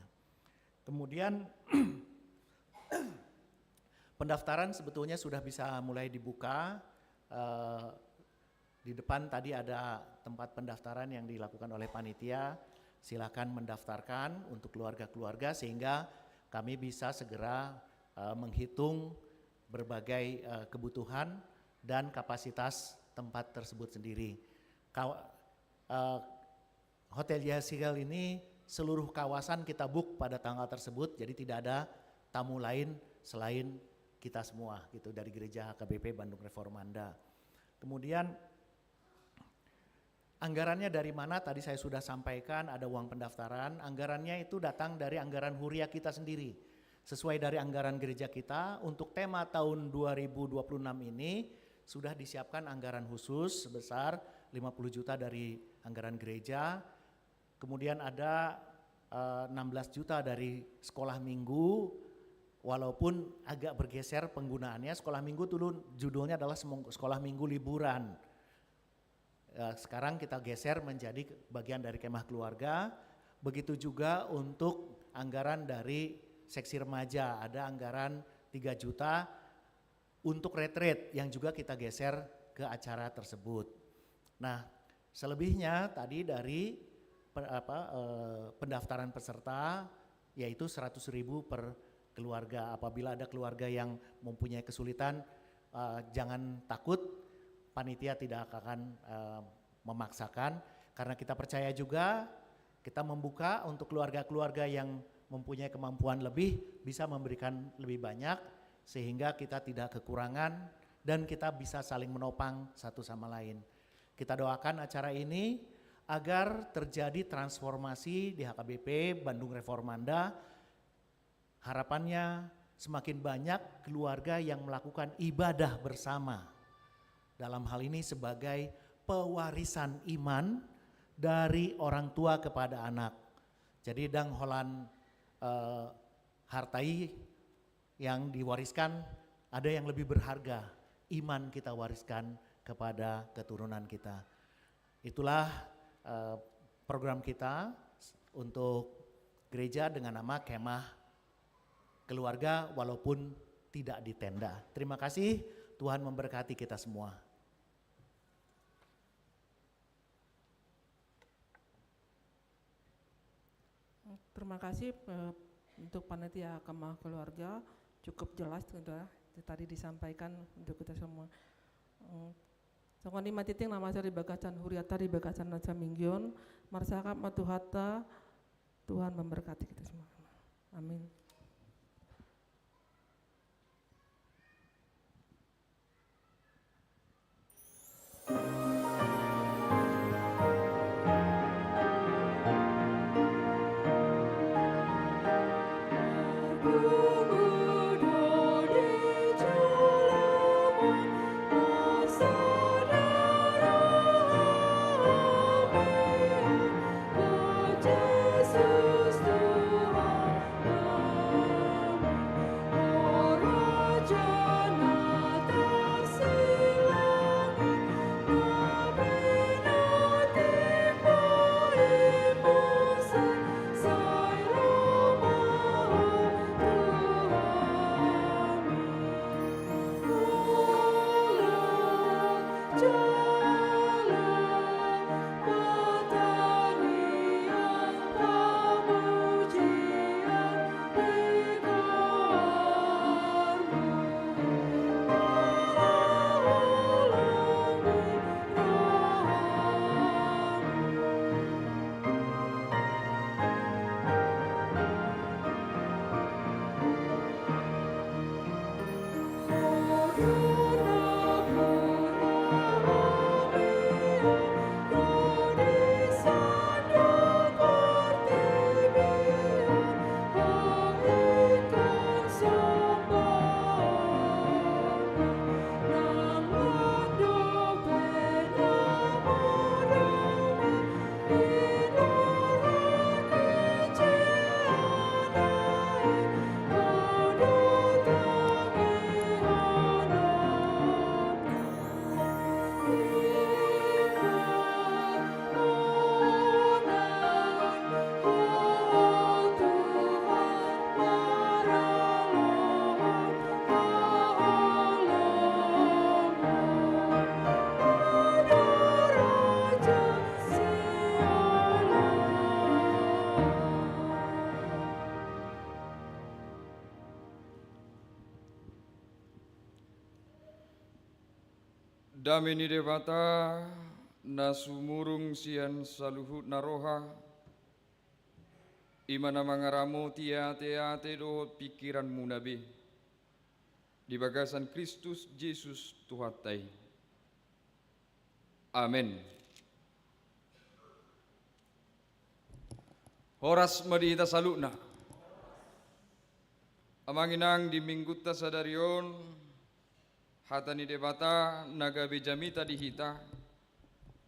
Kemudian, pendaftaran sebetulnya sudah bisa mulai dibuka. Eh, di depan tadi ada tempat pendaftaran yang dilakukan oleh panitia. Silakan mendaftarkan untuk keluarga-keluarga sehingga kami bisa segera, eh, menghitung berbagai, eh, kebutuhan dan kapasitas tempat tersebut sendiri. Kaw-, eh, Hotel Yasigal ini seluruh kawasan kita book pada tanggal tersebut, jadi tidak ada tamu lain selain kita semua gitu dari Gereja H K B P Bandung Reformanda. Kemudian, anggarannya dari mana? Tadi saya sudah sampaikan, ada uang pendaftaran. Anggarannya itu datang dari anggaran huria kita sendiri. Sesuai dari anggaran gereja kita, untuk tema tahun dua ribu dua puluh enam ini sudah disiapkan anggaran khusus sebesar lima puluh juta dari anggaran gereja. Kemudian ada, eh, enam belas juta dari sekolah minggu, walaupun agak bergeser penggunaannya. Sekolah minggu dulu judulnya adalah semong-, sekolah minggu liburan. Eh, sekarang kita geser menjadi ke-, bagian dari kemah keluarga. Begitu juga untuk anggaran dari seksi remaja, ada anggaran tiga juta untuk retreat yang juga kita geser ke acara tersebut. Nah, selebihnya tadi dari pe-, apa, eh, pendaftaran peserta, yaitu seratus ribu per keluarga. Apabila ada keluarga yang mempunyai kesulitan, eh, jangan takut, panitia tidak akan, eh, memaksakan, karena kita percaya juga kita membuka untuk keluarga-keluarga yang mempunyai kemampuan lebih, bisa memberikan lebih banyak, sehingga kita tidak kekurangan dan kita bisa saling menopang satu sama lain. Kita doakan acara ini agar terjadi transformasi di H K B P Bandung Reformanda. Harapannya semakin banyak keluarga yang melakukan ibadah bersama. Dalam hal ini sebagai pewarisan iman dari orang tua kepada anak. Jadi ndang holan, eh, harta i yang diwariskan, ada yang lebih berharga, iman kita wariskan kepada keturunan kita. Itulah, eh, program kita untuk gereja dengan nama Kemah Keluarga walaupun tidak di tenda. Terima kasih, Tuhan memberkati kita semua. Terima kasih, eh, untuk panitia Kemah Keluarga, cukup jelas sudah tadi disampaikan untuk kita semua. Mm. Songon i ma tingting na masa di bagasan huriata, di bagasan na saminggu on, marsangkap ma Tuhanta, Tuhan memberkati kita semua. Amin. Dame ni Debata, na sumurung sian saluhutna roha, i ma na mangaramoti ateate dohot pingkiranmuna be, di bagasan Kristus Jesus Tuhanta i. Amen. Horas ma di hita saluhutna. Amang inang, di minggunta sadari on, hata ni Debata na gabe jamita di hita,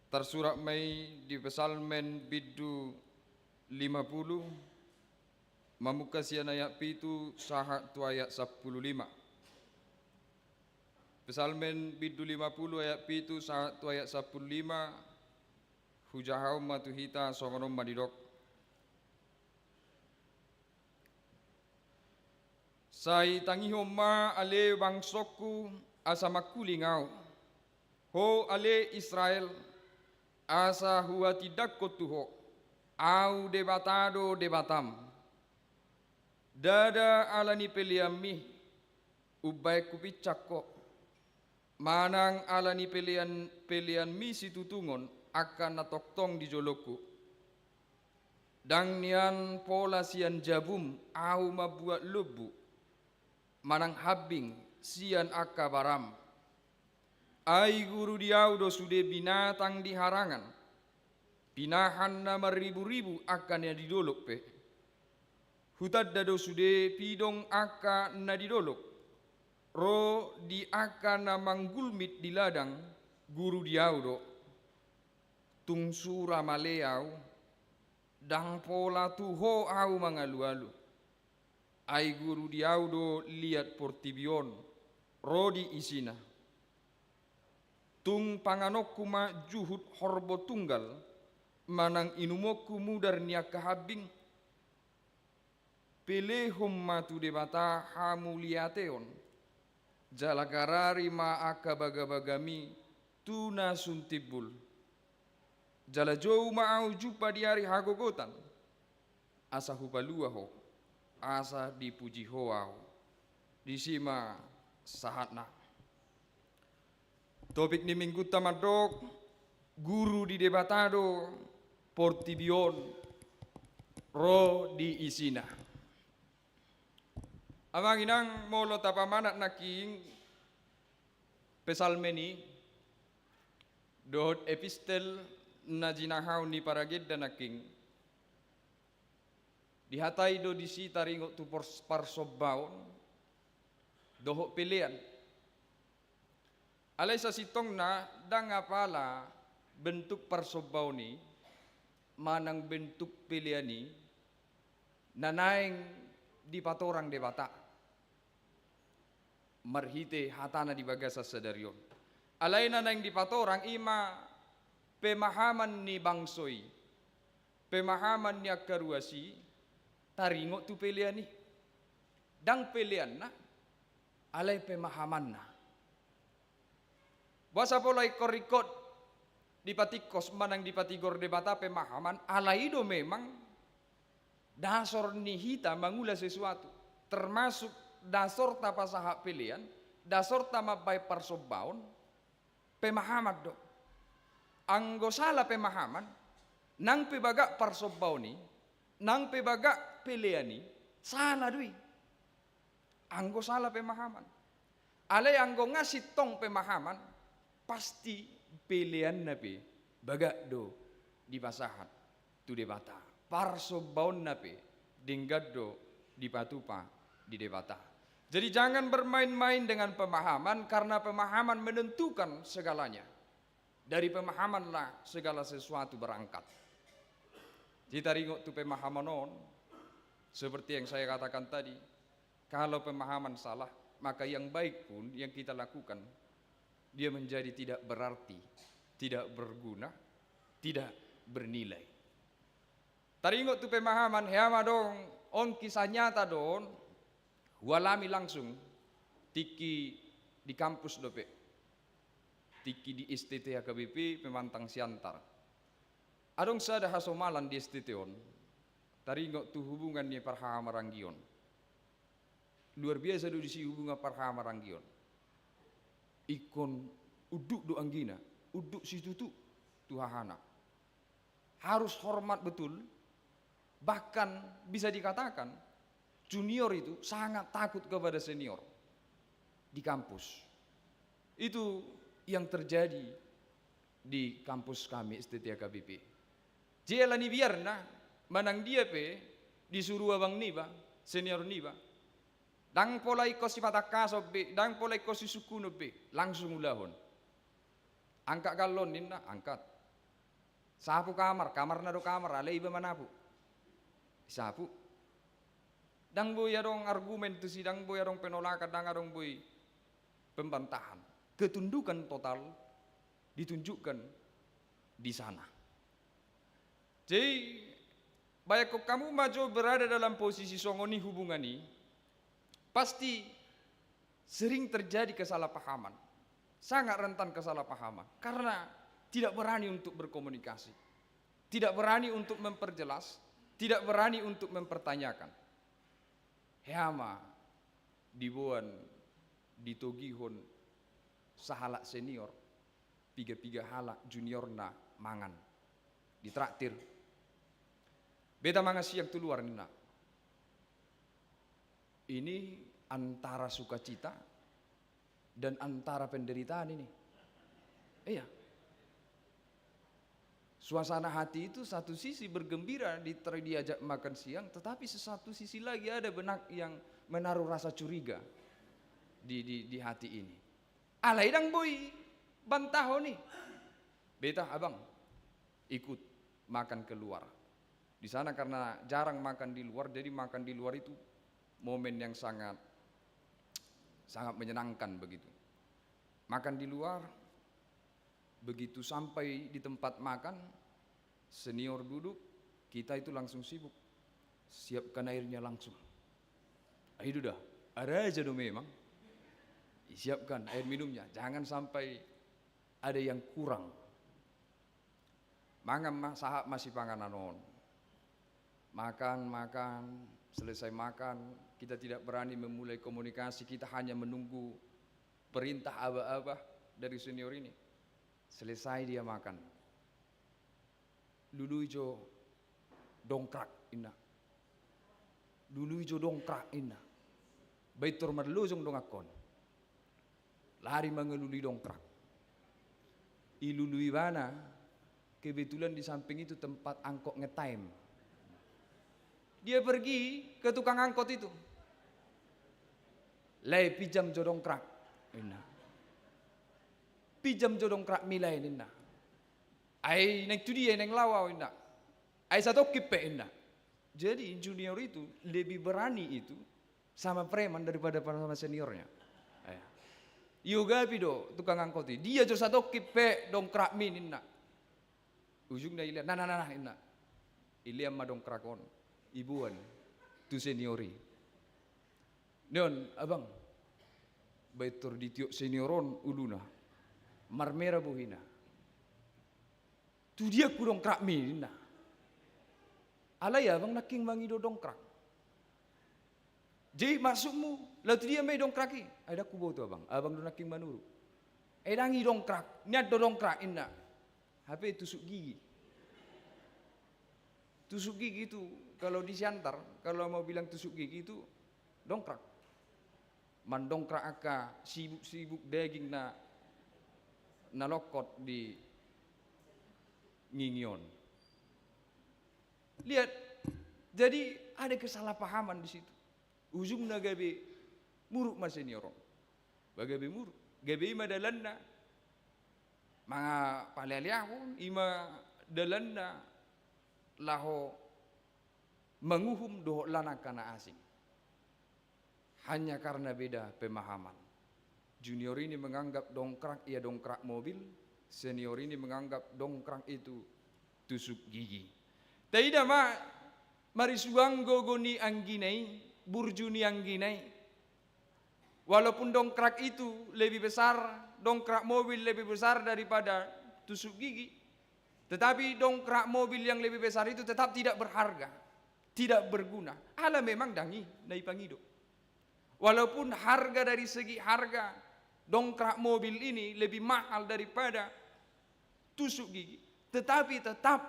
tarsurat ma i di Psalmen bindu lima pulu, mamungka sian ayat pitu sahat tu ayat sampulu lima. Psalmen bindu lima pulu ayat pitu sahat tu ayat sampulu lima, hujahahon ma tu hita, songon on ma didok. Sai tangihon ma ale bangsongku, asa mangkuling ahu. Ho ale Israel, asa huhatindangkon tu ho, ahu Debata do Debatam. Ndada ala ni peleanmi, umbahen hupinsang ho, manang ala ni pelean, peleanmi situtungon angka na tongtong di jolongku. Ndang nian pola sian jabum ahu mambuat lombu, manang hambing sian angka baram. Ai guru di ahu do sude binatang di harangan, pinahan na marriburibu angka na di dolok pe. Hutanda do sude pidong angka na di dolok, ro di angka na manggulmit di ladang, guru di ahu do. Tung sura male ahu, ndang pola tu ho ahu mangalualu. Ai guru di ahu do liat portibi on, ro di isina. Tung panganonku ma juhut horbo tunggal, manang inumonku mudar ni angka hambing. Pelehon ma tu Debata hamuliateon, jala garari ma angka bagabagami tu na sun timbul. Jala jou ma ahu jumpa di ari hagogotan, asa hupalua ho, asa dipuji ho ahu. Disi ma sahatna. Topik ni minggunta mandok, guru di Debata do portibi on ro di isina. Amang inang, molo tapamanat nangkin Psalmen i dohot epistel na jinahahon ni paragenda nangkin, dihatai do disi taringot tu pors-, parsombaon dohot pelean. Alai sasintongna ndang apala bentuk parsombaon i manang bentuk pelean i na naeng dipatorang Debata marhite hatana di bagasan sadari on. Alai na naeng dipatorang i ma pemahaman ni bangso i, pemahaman ni angka ruas i taringot tu pelean i. Ndang peleanna, alai pemahamanna. Boasa pola ingkon-ingkon dipatingkos manang dipatigor Debata pemahaman, alai i do memang dasor ni hita mangula sesuatu, termasuk dasorta pasahat pelean, dasorta mambahen parsombaon, pemahaman do. Anggo sala pemahaman, nang pe bagak parsombaon i, nang pe bagak pelean i, sala do i. Anggo sala pemahaman. Alai anggo nga sintong pemahaman, pasti peleanna pe bagak do dipasahat tu Debata. Parsombaonna pe denggan do dipatupa di Debata. Jadi jangan bermain-main dengan pemahaman, karena pemahaman menentukan segalanya. Dari pemahamanlah segala sesuatu berangkat. Jadi taringot tu pemahaman on, seperti yang saya katakan tadi, kalau pemahaman salah, maka yang baik pun yang kita lakukan, dia menjadi tidak berarti, tidak berguna, tidak bernilai. Taringot tu pemahaman, hea ma adong, on kisah nyata do on, hualami langsung, tingki di kampus dope. Tingki di S T T H K B P Pemantang Siantar. Adong sada hasomalan di S T T on, taringot tu hubungan ni parhahamaranggi on. Luar biasa do disi hubungan parhahamaranggi on. Ingkon Unduk do anggina, unduk situtu tu hahana. Harus hormat betul, bahkan bisa dikatakan junior itu sangat takut kepada senior di kampus. Itu yang terjadi di kampus kami S T T H K B P. Jadi ala ni biarna, manang dia pe disuru abang niba, senior niba, ndang pola ingkon sipatangkason be, ndang pola ingkon sisungkunon be, langsung ulahon. Angkat gallon ninna, angkat. Sapu kamar, kamarna do kamar, alai iba manapu. Sapu. Ndang boi adong argumen tusi, ndang boi adong penolakan, ndang adong boi pembantahan. Ketundukan total ditunjukkan di sana. Jadi, bayangkon hamu ma jo berada dalam posisi songon i hubungan i, pasti sering terjadi kesalahpahaman. Sangat rentan kesalahpahaman. Karena tidak berani untuk berkomunikasi. Tidak berani untuk memperjelas, tidak berani untuk mempertanyakan. Hea ma diboan, ditogihon sahalak senior, piga-piga halak juniorna mangan. Ditraktir. Beta mangan siang tu luar ninna. Ini antara sukacita dan antara penderitaan ini. Iya. Suasana hati itu satu sisi bergembira di, ter-, diajak makan siang, tetapi satu sisi lagi ada benak yang menaruh rasa curiga di, di, di hati ini. Alai ndang boi bantahon i. Beta, abang, ikut makan keluar. Di sana karena jarang makan di luar, jadi makan di luar itu momen yang sangat, sangat menyenangkan begitu. Makan di luar, begitu sampai di tempat makan, senior duduk, kita itu langsung sibuk. Siapkan airnya langsung. Ayo dah, ada aja do memang. Siapkan air minumnya, jangan sampai ada yang kurang. Mangan ma, sahat ma sipanganon on. Makan, makan, selesai makan, kita tidak berani memulai komunikasi, kita hanya menunggu perintah aba-aba dari senior ini. Selesai dia makan. Lului jo dongkrak, inna. Lului jo dongkrak, inna. Baen tor marlojong dongankon. Lari mangalului dongkrak. Ilului ibana, kebetulan di samping itu tempat angkot ngetem. Dia pergi ke tukang angkot itu. Lae, pinjam jo dongkrak, inna. Pinjam jo dongkrakmi lae, ninna. Ai naeng tu dia naeng laho au, inna. Ai satongkin pe, inna. Jadi junior itu lebih berani itu sama preman daripada sama seniornya. Eh. Iogapi do tukang angkot i. Dia jo satongkin pe dongkrakmi, ninna. Ujungna ilean, nah, nah, nah, nah, inna. Ilean ma dongkrak on. Iboan tu senior i. Nion, abang. Baen tor ditiop senior on uluna. Marmera bohina. Tu dia ku dongkrakmi, ninna. Alai abang nangkin mangido dongkrak. Jadi maksudmu, laho tu dia ma i dongkrak i? Ai ndang huboto, abang. Abang do nangkin manuru. Ai ndang i dongkrak, nian do dongkrak, inna. Hape tusuk gigi. Tusuk gigi itu, kalau di Siantar, kalau mau bilang tusuk gigi itu dongkrak. Mandongkrak angka sibuk-sibuk daging na, na longkot di ngingi on. Lihat, jadi ada kesalahpahaman di situ. Ujungna gabe muruk ma senior on. Ba gabe muruk. Gabe i ma dalanna. Mangapalealeahon, i ma dalanna laho manguhum dohot lan angka na asing. Hanya karena beda pemahaman. Junior ini menganggap dongkrak, ya, dongkrak mobil, senior ini menganggap dongkrak itu tusuk gigi. Taida ma, marisuang gogo ni anggina i, burju ni anggina i. Walaupun dongkrak itu lebih besar, dongkrak mobil lebih besar daripada tusuk gigi, tetapi dongkrak mobil yang lebih besar itu tetap tidak berharga, tidak berguna. Ala memang ndang i na ipangido. Walaupun harga, dari segi harga, Dongkrak mobil ini lebih mahal daripada tusuk gigi, tetapi tetap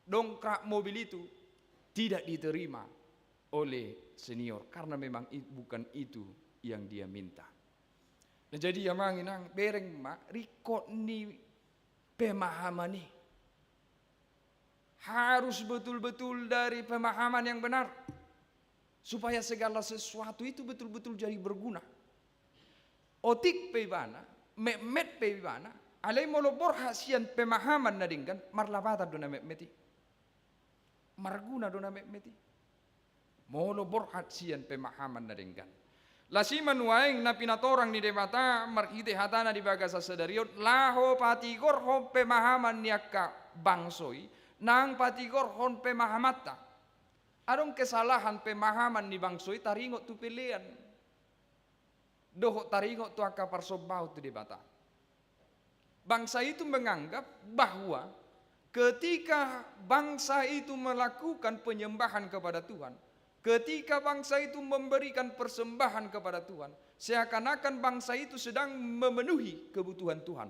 dongkrak mobil itu tidak diterima oleh senior karena memang i-, bukan itu yang dia minta. Nah, jadi amang inang, bereng ma ringkot ni pemahaman i. Harus betul-betul dari pemahaman yang benar, supaya segala sesuatu itu betul-betul jadi berguna. Otik pe ibana, metmet pe ibana, alai molo borhat sian pemahaman na denggan, marlapatan do na metmet i. Marguna do na metmet i. Molo borhat sian pemahaman na denggan. Lasi ma nuaeng na pinatorang ni Debata marhite hatana di bagasan sadari on, laho patigorhon pemahaman ni angka bangso i, nang patigorhon pemahamanta. Adong kesalahan pemahaman ni bangso i taringot tu pelean dohot taringot tu angka parsombaon tu Debata. Bangsa itu menganggap bahwa ketika bangsa itu melakukan penyembahan kepada Tuhan, ketika bangsa itu memberikan persembahan kepada Tuhan, seakan-akan bangsa itu sedang memenuhi kebutuhan Tuhan.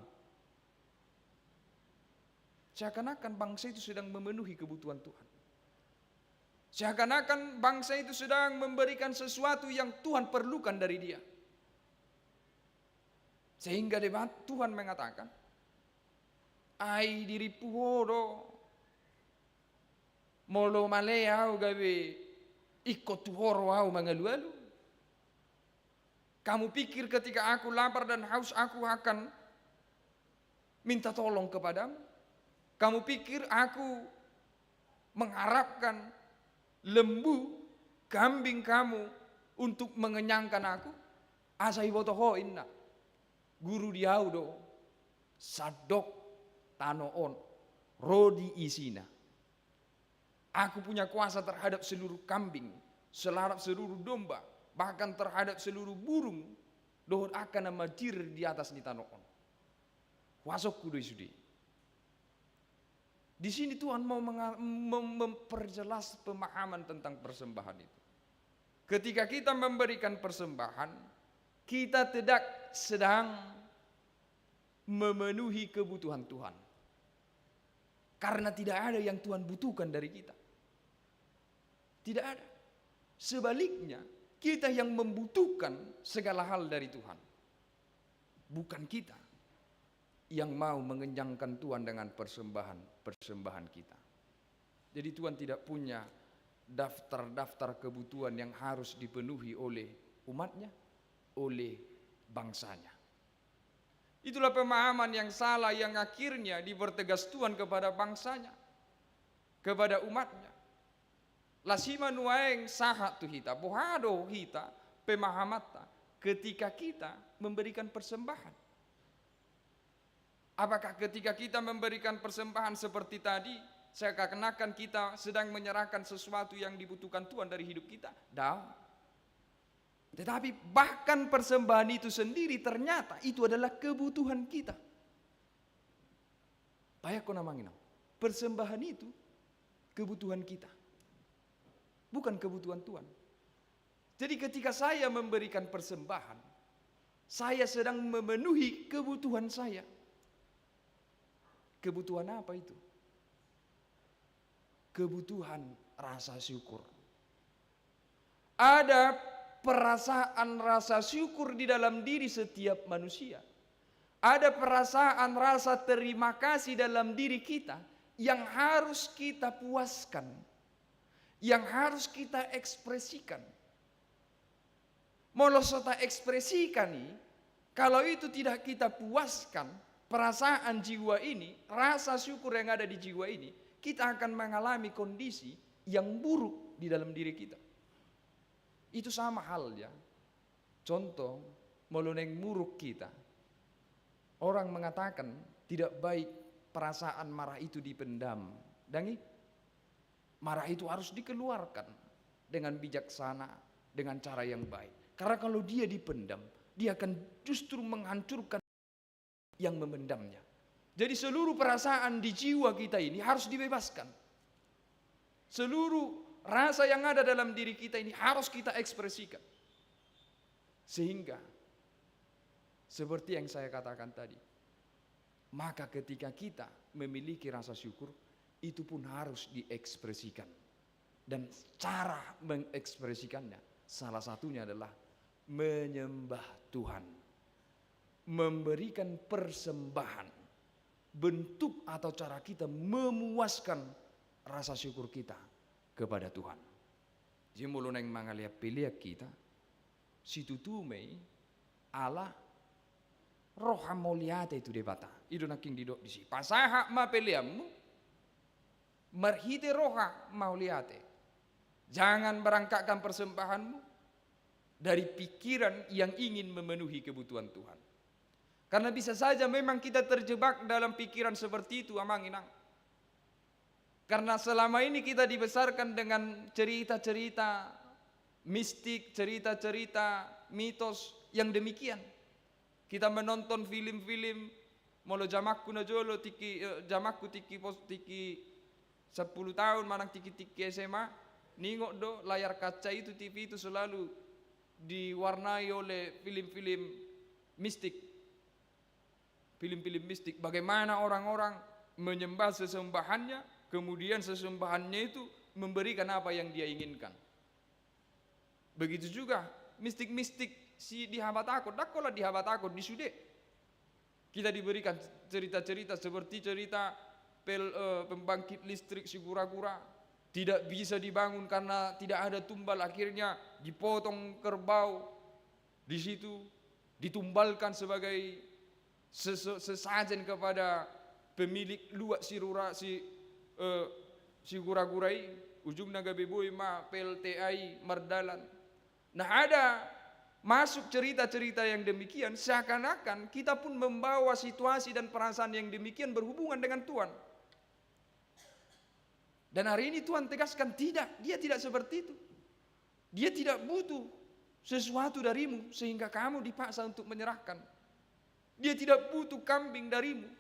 Seakan-akan bangsa itu sedang memenuhi kebutuhan Tuhan. Seakan-akan bangsa itu sedang memberikan sesuatu yang Tuhan perlukan dari dia. Sehingga debat Tuhan mengatakan, "Ai dirimpu ho do, molo male ahu gabe ingkon tu ho ro ahu mangalualu? Kamu pikir ketika aku lapar dan haus, aku akan minta tolong kepadamu? Kamu pikir aku mengharapkan lembu, kambing kamu untuk mengenyangkan aku? Asa iboto ho," ninna Guru, "di ahu do sandok tano on ro di isina. Aku punya kuasa terhadap seluruh kambing, terhadap seluruh domba, bahkan terhadap seluruh burung dohot angka na madir di atas ni tano on. Kuasangku do i sude." Di sini Tuhan mau menga-, mem-, memperjelas pemahaman tentang persembahan itu. Ketika kita memberikan persembahan, kita tidak sedang memenuhi kebutuhan Tuhan. Karena tidak ada yang Tuhan butuhkan dari kita. Tidak ada. Sebaliknya, kita yang membutuhkan segala hal dari Tuhan. Bukan kita yang mau mengenyangkan Tuhan dengan persembahan-persembahan kita. Jadi Tuhan tidak punya daftar-daftar kebutuhan yang harus dipenuhi oleh umatnya, oleh bangsanya. Itulah pemahaman yang salah yang akhirnya dipertegas Tuhan kepada bangsanya, kepada umatnya. Lasi ma nuaeng sahat tu hita, boha do hita pemahamanta ketika kita memberikan persembahan? Apakah ketika kita memberikan persembahan seperti tadi, seakan-akan kita sedang menyerahkan sesuatu yang dibutuhkan Tuhan dari hidup kita? Daong. Tetapi bahkan persembahan itu sendiri ternyata itu adalah kebutuhan kita. Bayangkon amang inang, persembahan itu kebutuhan kita, bukan kebutuhan Tuhan. Jadi ketika saya memberikan persembahan, saya sedang memenuhi kebutuhan saya. Kebutuhan apa itu? Kebutuhan rasa syukur. Ada perasaan rasa syukur di dalam diri setiap manusia. Ada perasaan rasa terima kasih dalam diri kita yang harus kita puaskan, yang harus kita ekspresikan. Molo so taekspresikan i, kalau itu tidak kita puaskan, perasaan jiwa ini, rasa syukur yang ada di jiwa ini, kita akan mengalami kondisi yang buruk di dalam diri kita. Itu sama halnya. Contoh, molo naeng muruk kita, orang mengatakan tidak baik perasaan marah itu dipendam. Dang i? Marah itu harus dikeluarkan dengan bijaksana, dengan cara yang baik. Karena kalau dia dipendam, dia akan justru menghancurkan yang memendamnya. Jadi seluruh perasaan di jiwa kita ini harus dibebaskan. Seluruh rasa yang ada dalam diri kita ini harus kita ekspresikan. Sehingga Seperti yang saya katakan tadi, maka ketika kita memiliki rasa syukur, itu pun harus diekspresikan. Dan cara mengekspresikannya, salah satunya adalah menyembah Tuhan, memberikan persembahan, bentuk atau cara kita memuaskan rasa syukur kita kepada Tuhan. Jadi molo naeng mangalean pelean hita, situtu ma i ala roha mauliate tu Debata. I do nangkin didok disi. Pasahat ma peleanmu marhite roha mauliate. Jangan berangkatkan persembahanmu dari pikiran yang ingin memenuhi kebutuhan Tuhan. Karena bisa saja memang kita terjebak dalam pikiran seperti itu, Amang Inang. Karena selama ini kita dibesarkan dengan cerita-cerita mistik, cerita-cerita mitos yang demikian. Kita menonton film-film, molo jamanku na jolo, tingki, eh, jamanku tingki pos-, tingki sepuluh tahun, manang tingki-tingki S M A, ningot do layar kaca itu, T V itu selalu diwarnai oleh film-film mistik. Film-film mistik, bagaimana orang-orang menyembah sesembahannya, kemudian sesembahannya itu memberikan apa yang dia inginkan. Begitu juga mistik-mistik si di habatahon, ndang holan di habatahon, di sude. Kita diberikan cerita-cerita seperti cerita pel-, eh, pembangkit listrik Sigura-gura, tidak bisa dibangun karena tidak ada tumbal, akhirnya dipotong kerbau di situ, ditumbalkan sebagai sese-, sesajen kepada pemilik luat Sirura-, si, eh, Sigura-gura i, ujungna gabe boi ma P L T A i mardalan. Nah, ada masuk cerita-cerita yang demikian, seakan-akan kita pun membawa situasi dan perasaan yang demikian berhubungan dengan Tuhan. Dan hari ini Tuhan tegaskan, tidak, dia tidak seperti itu. Dia tidak butuh sesuatu darimu sehingga kamu dipaksa untuk menyerahkan. Dia tidak butuh kambing darimu.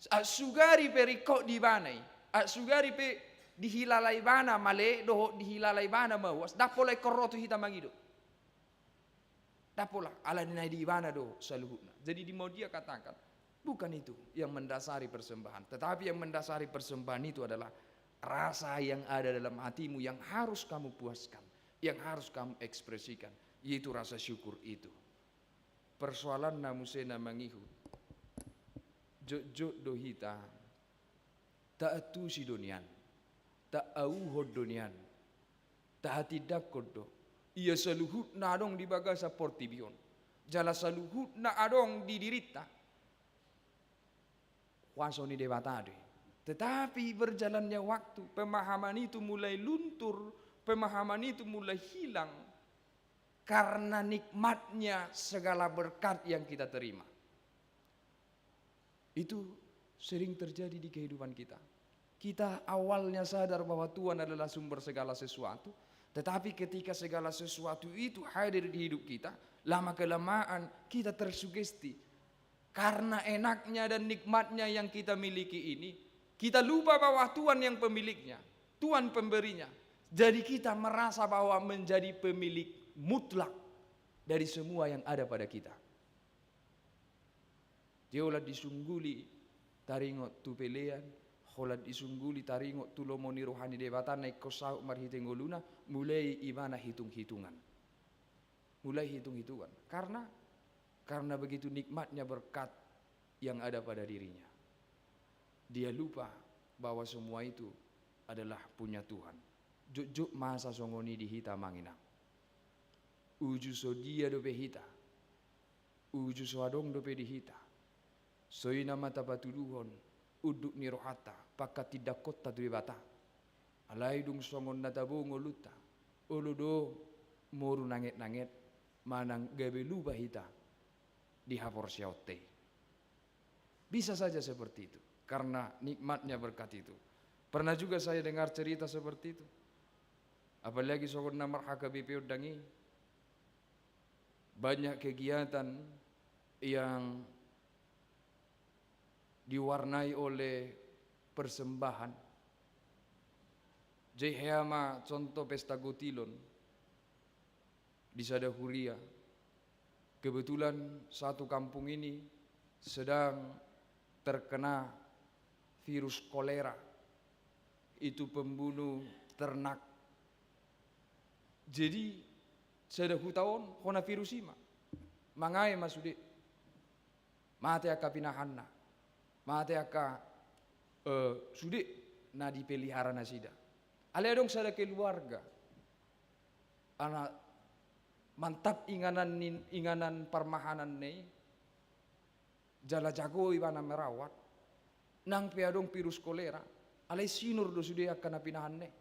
Aut sugari pe ringkot di ibana i, aut sugari pe dihilala ibana male dohot dihilala ibana mauas, ndang pola ingkon ro tu hita mangido. Ndang pola, ala ni na di ibana do saluhutna. Jadi di mau dia katakan, bukan itu yang mendasari persembahan. Tetapi yang mendasari persembahan itu adalah rasa yang ada dalam hatimu yang harus kamu puaskan, yang harus kamu ekspresikan, yaitu rasa syukur itu. Persoalanna muse na mangihut, jotjot do hita taantusi do nian, taauhon do nian, tahatindangkon do. Ia saluhutna adong di bagasan portibi on, jala saluhutna adong di dirinta. Kuaso ni Debata do i. Tetapi berjalannya waktu, pemahaman itu mulai luntur, pemahaman itu mulai hilang karena nikmatnya segala berkat yang kita terima. Itu sering terjadi di kehidupan kita. Kita awalnya sadar bahwa Tuhan adalah sumber segala sesuatu, tetapi ketika segala sesuatu itu hadir di hidup kita, lama-kelamaan kita tersugesti. Karena enaknya dan nikmatnya yang kita miliki ini, kita lupa bahwa Tuhan yang pemiliknya, Tuhan pemberinya. Jadi kita merasa bahwa menjadi pemilik mutlak dari semua yang ada pada kita. Jadi holan disungguli taringot tu pelean, holan disungguli taringot tu lomo ni roha ni Debata na ingkon saut marhite ngoluna, mulai ibana hitung-hitungan. Mulai hitung-hitungan. Karena, karena begitu nikmatnya berkat yang ada pada dirinya. Dia lupa bahwa semua itu adalah punya Tuhan. Jotjot masa songon i di hita, Amang Inang. Uju so dia dope hita. Uju so adong dope di hita. So i nama tapatuduhon unduk ni rohanta, panghatindangkonta tu Debata. Alai dung songon na tabo ngolunta, olo do moru nanget-nanget, manang gabe lupa hita di haporseaonta i. Bisa saja seperti itu, karena nikmatnya berkat itu. Pernah juga saya dengar cerita seperti itu. Apalagi songon na mar-H K B P on dang i, banyak kegiatan yang diwarnai oleh persembahan. Jadi hea ma contoh pesta gotilon di sada huria. Kebetulan satu kampung ini sedang terkena virus kolera. Itu pembunuh ternak. Jadi, sada huta on hona virus i ma. Mangae ma sude. Mate angka pinahanna. Mate angka, eh, sude na dipelihara nasida. Alai adong sada keluarga. Ala mantap inganan ni, inganan parmahananna i, jala jago ibana merawat, nang pe adong virus kolera, alai sinur do sude angka na pinahanna i.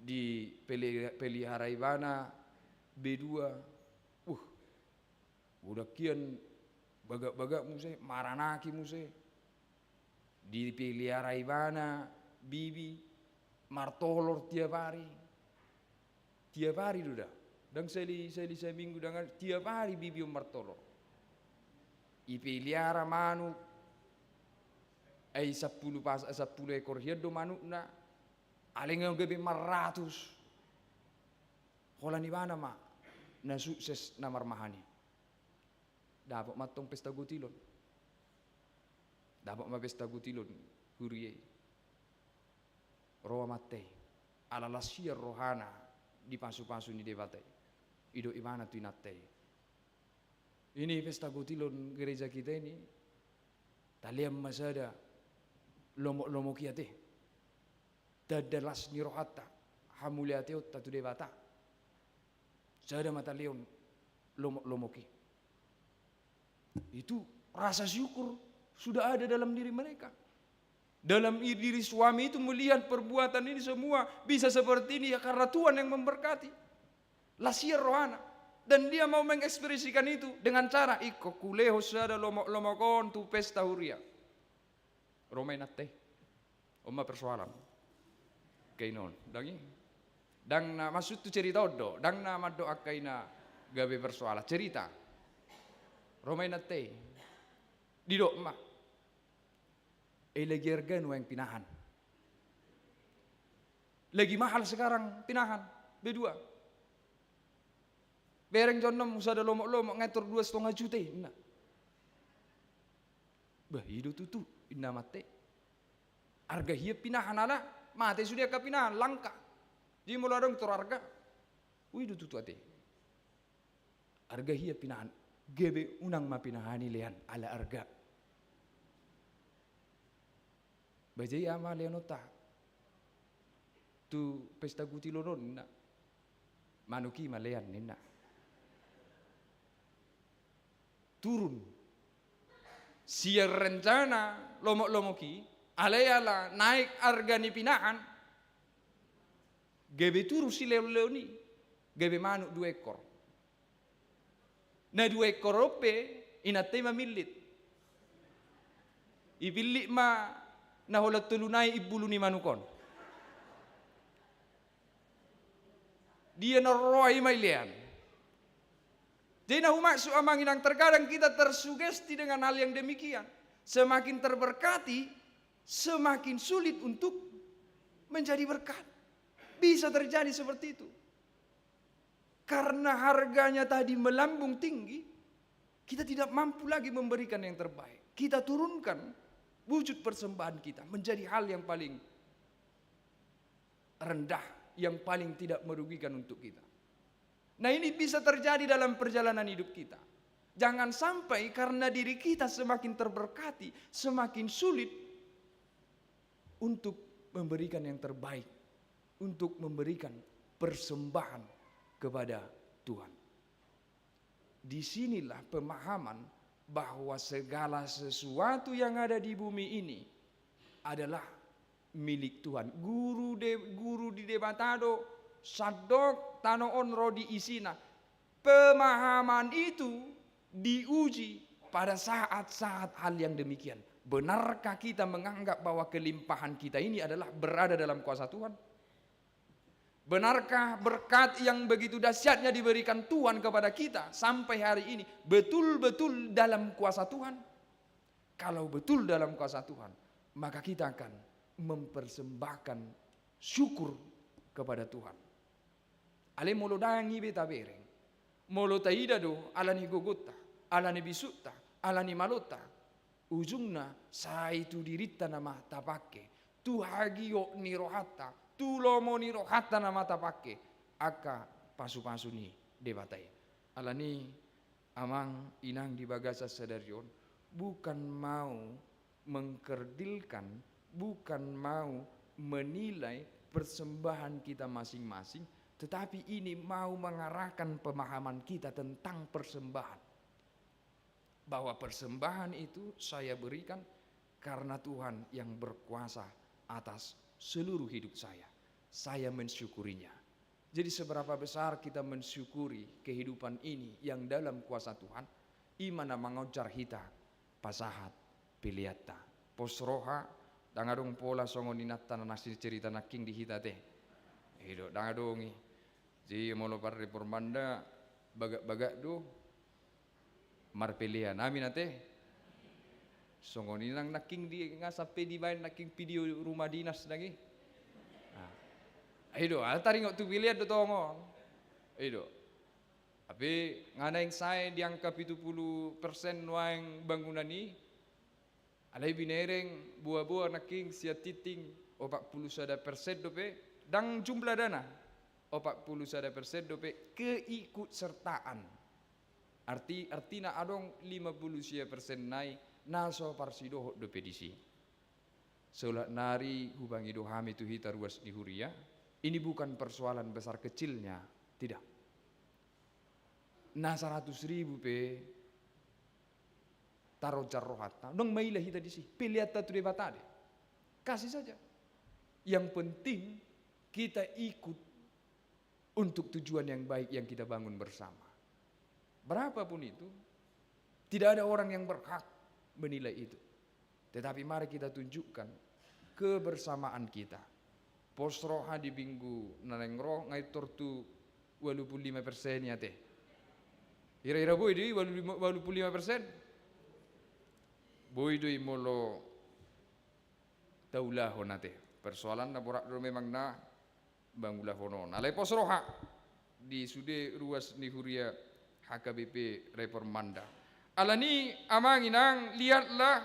Dipeli-, pelihara ibana be dua, uh, godang hian bagak-bagak muse, maranaki muse. Dipelihara ibana bibi, martolor tiap ari. Tiap ari do da. Ndang sali, sali saminggu, ndang, tiap ari bibi on martolor. Dipelihara manuk, ai sampulu pas-, sampulu ekor hian do manukna. Alai nga gabe marratus. Holan ibana ma na sukses na marmahan i. Dapot ma antong pesta gotilon. Dapot ma pesta gotilon huria i. Ro amanta i. Ala las hian rohana di pasu-pasu ni Debata i. Didok ibana tu inanta i. Ini pesta gotilon gereja kita ini, talean ma sada lomok-lomok i ate. Tanda las ni rohanta, hamuliateonta tu Debata. Sada ma taleon lomok-lomok i. Itu rasa syukur sudah ada dalam diri mereka. Dalam i-, diri suami itu melihat perbuatan ini semua bisa seperti ini, ya, karena Tuhan yang memberkati. Las hian rohana. Dan dia mau mengekspresikan itu dengan cara, "Ingkon hulehon sada lomok-lomok on tu pesta huria." Ro ma inanta i. On ma persoalan. Kain on. Ndang i. Ndang na maksud tu cerita on do. Ndang na mandok angka i na gabe persoalan. Cerita. Ro ma inanta i. Didok ma. Eh, lagi arga nuaeng pinahan. Lagi mahal sekarang pinahan. B dua. Bereng jonnom sada lomok-lomok nga tor dua setengah juta i, ninna. Bah, i do tutu, ninna amanta i. Arga hian pinahan ala, mate sude angka pinahan, langka. Jadi molo adong tor arga. Ui do tutu ate. Arga hian pinahan, gabe unang ma pinahan i lean ala arga. Baen i ama leanonta. Tu pesta gotilon on, ninna. Manuk i ma lean, ninna. Turun. Sian rencana lomok-lomok i, alai ala naek arga ni pinahan, gabe turun sileon-leon i, gabe manuk dua ekor. Na dua ekor on pe, inanta i mamillit. Ipillit ma na holan tolu nai imbulu ni manuk on. Dia na roa i ma ilean. Jadi na humaksud amang inang, terkadang kita tersugesti dengan hal yang demikian. Semakin terberkati, semakin sulit untuk menjadi berkat. Bisa terjadi seperti itu. Karena harganya tadi melambung tinggi, kita tidak mampu lagi memberikan yang terbaik. Kita turunkan wujud persembahan kita menjadi hal yang paling rendah, yang paling tidak merugikan untuk kita. Nah, ini bisa terjadi dalam perjalanan hidup kita. Jangan sampai karena diri kita semakin terberkati, semakin sulit untuk memberikan yang terbaik, untuk memberikan persembahan kepada Tuhan. Di sinilah pemahaman bahwa segala sesuatu yang ada di bumi ini adalah milik Tuhan. Guru de-, guru di Debata do, sandok tano on ro di isina. Pemahaman itu diuji pada saat-saat hal yang demikian. Benarkah kita menganggap bahwa kelimpahan kita ini adalah berada dalam kuasa Tuhan? Benarkah berkat yang begitu dahsyatnya diberikan Tuhan kepada kita sampai hari ini betul-betul dalam kuasa Tuhan? Kalau betul dalam kuasa Tuhan, maka kita akan mempersembahkan syukur kepada Tuhan. Alai molo ndang i be tabereng, Molo taida do ala ni gogonta, ala ni bisukta, ala ni malonta, ujungna sai tu dirinta nama tapangke, tu hagiot ni rohanta, tu lomo ni rohanta nama tapangke angka pasupasu ni Debata i. Alani, amang inang di bagasan sadari on, bukan mau mengkerdilkan, bukan mau menilai persembahan kita masing-masing, tetapi ini mau mengarahkan pemahaman kita tentang persembahan. Bahwa persembahan itu saya berikan karena Tuhan yang berkuasa atas seluruh hidup saya. Saya mensyukurinya. Jadi, seberapa besar kita mensyukuri kehidupan ini yang dalam kuasa Tuhan, i ma na mangonjar hita pasahat peleanta. Pos roha, ndang adong pola songon inanta na naeng sicerita nangkin di hita te. I do, ndang adong i. Jadi, molo parreformanda, bagak-bagak do marpelean, amin ate. Songon i nang nangkin di, nga sampe dibaen nangkin video rumah dinas nang i. Ah. I do, ala taringot tu pelean do tongon. I do. Tapi nga naeng sae di angka pitu pulu persen nuaeng bangunan i, alai binereng boa-boa nangkin sian tingting opat pulu sada persen dope, ndang jumlah dana, opat pulu sada persen dope keikutsertaan. Arti, artina adong lima pulu sia persen nai na so parsidohot dope disi. Saulak nari hupangido hami tu hita ruas ni huria, ini bukan persoalan besar kecilnya, tidak. Na saratus ribu pe taronjar rohanta, ndang maila hita disi, peleanta tu Debata do i. Kasih saja. Yang penting kita ikut untuk tujuan yang baik yang kita bangun bersama. Berapapun itu, tidak ada orang yang berhak menilai itu. Tetapi mari kita tunjukkan kebersamaan kita. Pos roha di minggu na naeng ro, nga i tor tu ualu pulu lima persen i ate. Hira-hira boi do i ualu lima, ualu pulu lima persen? Boi do i molo taulahon ate. Persoalanna borat do memang na mangulahon on. Alai pos roha di sude ruas ni huria H K B P Reformanda. Alani, amang inang, lihatlah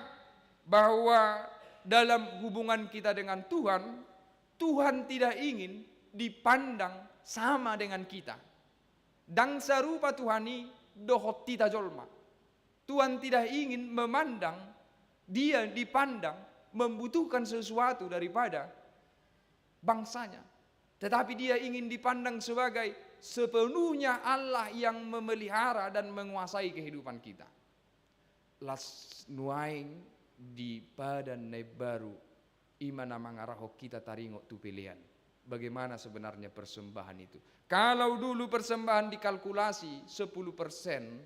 bahwa dalam hubungan kita dengan Tuhan, Tuhan tidak ingin dipandang sama dengan kita. Ndang sarupa Tuhan i dohot hita jolma. Tuhan tidak ingin memandang, dia dipandang membutuhkan sesuatu daripada bangsanya. Tetapi dia ingin dipandang sebagai sepenuhnya Allah yang memelihara dan menguasai kehidupan kita. Las nuaeng di Padan na Imbaru, i ma na mangarahon hita taringot tu pelean. Bagaimana sebenarnya persembahan itu? Kalau dulu persembahan dikalkulasi sepuluh persen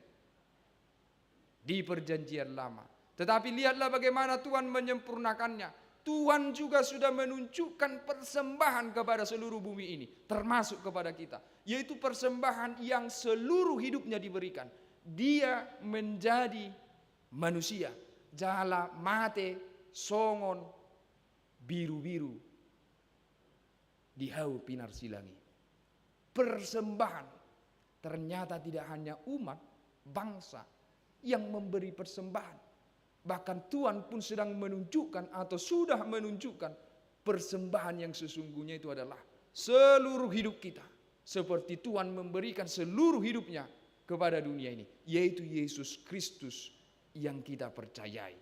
di Perjanjian Lama. Tetapi lihatlah bagaimana Tuhan menyempurnakannya. Tuhan juga sudah menunjukkan persembahan kepada seluruh bumi ini, termasuk kepada kita, yaitu persembahan yang seluruh hidupnya diberikan. Dia menjadi manusia, jala mate songon birubiru di hau pinarsilang i. Persembahan. Ternyata tidak hanya umat, bangsa yang memberi persembahan. Bahkan Tuhan pun sedang menunjukkan atau sudah menunjukkan persembahan yang sesungguhnya itu adalah seluruh hidup kita. Seperti Tuhan memberikan seluruh hidupnya kepada dunia ini, yaitu Yesus Kristus yang kita percayai.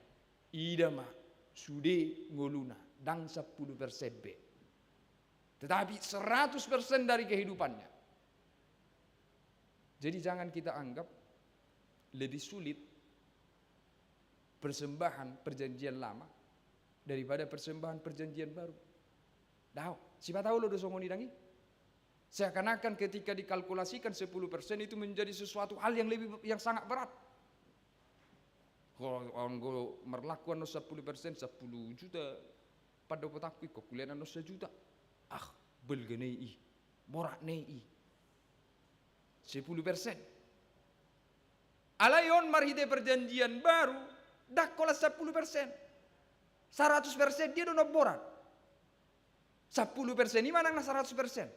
Ida ma, sude ngoluna, ndang sampulu persen be. Tetapi seratus persen dari kehidupannya. Jadi jangan kita anggap lebih sulit persembahan Perjanjian Lama daripada persembahan Perjanjian Baru. Daong, sipata olo do songon i nang i. Seakan-akan ketika dikalkulasikan sepuluh persen itu menjadi sesuatu hal yang lebih, yang sangat berat. Ho, anggo marlaku annon sampulu persen, sampulu juta pandapotanku, ingkon hulean annon sajuta. Ah, balga na i, borat na i. Sepuluh persen. Alai on marhite Perjanjian Baru, ndang holan sampulu persen. Saratus persen dia do na borat. Sampulu persen i manang na saratus persen.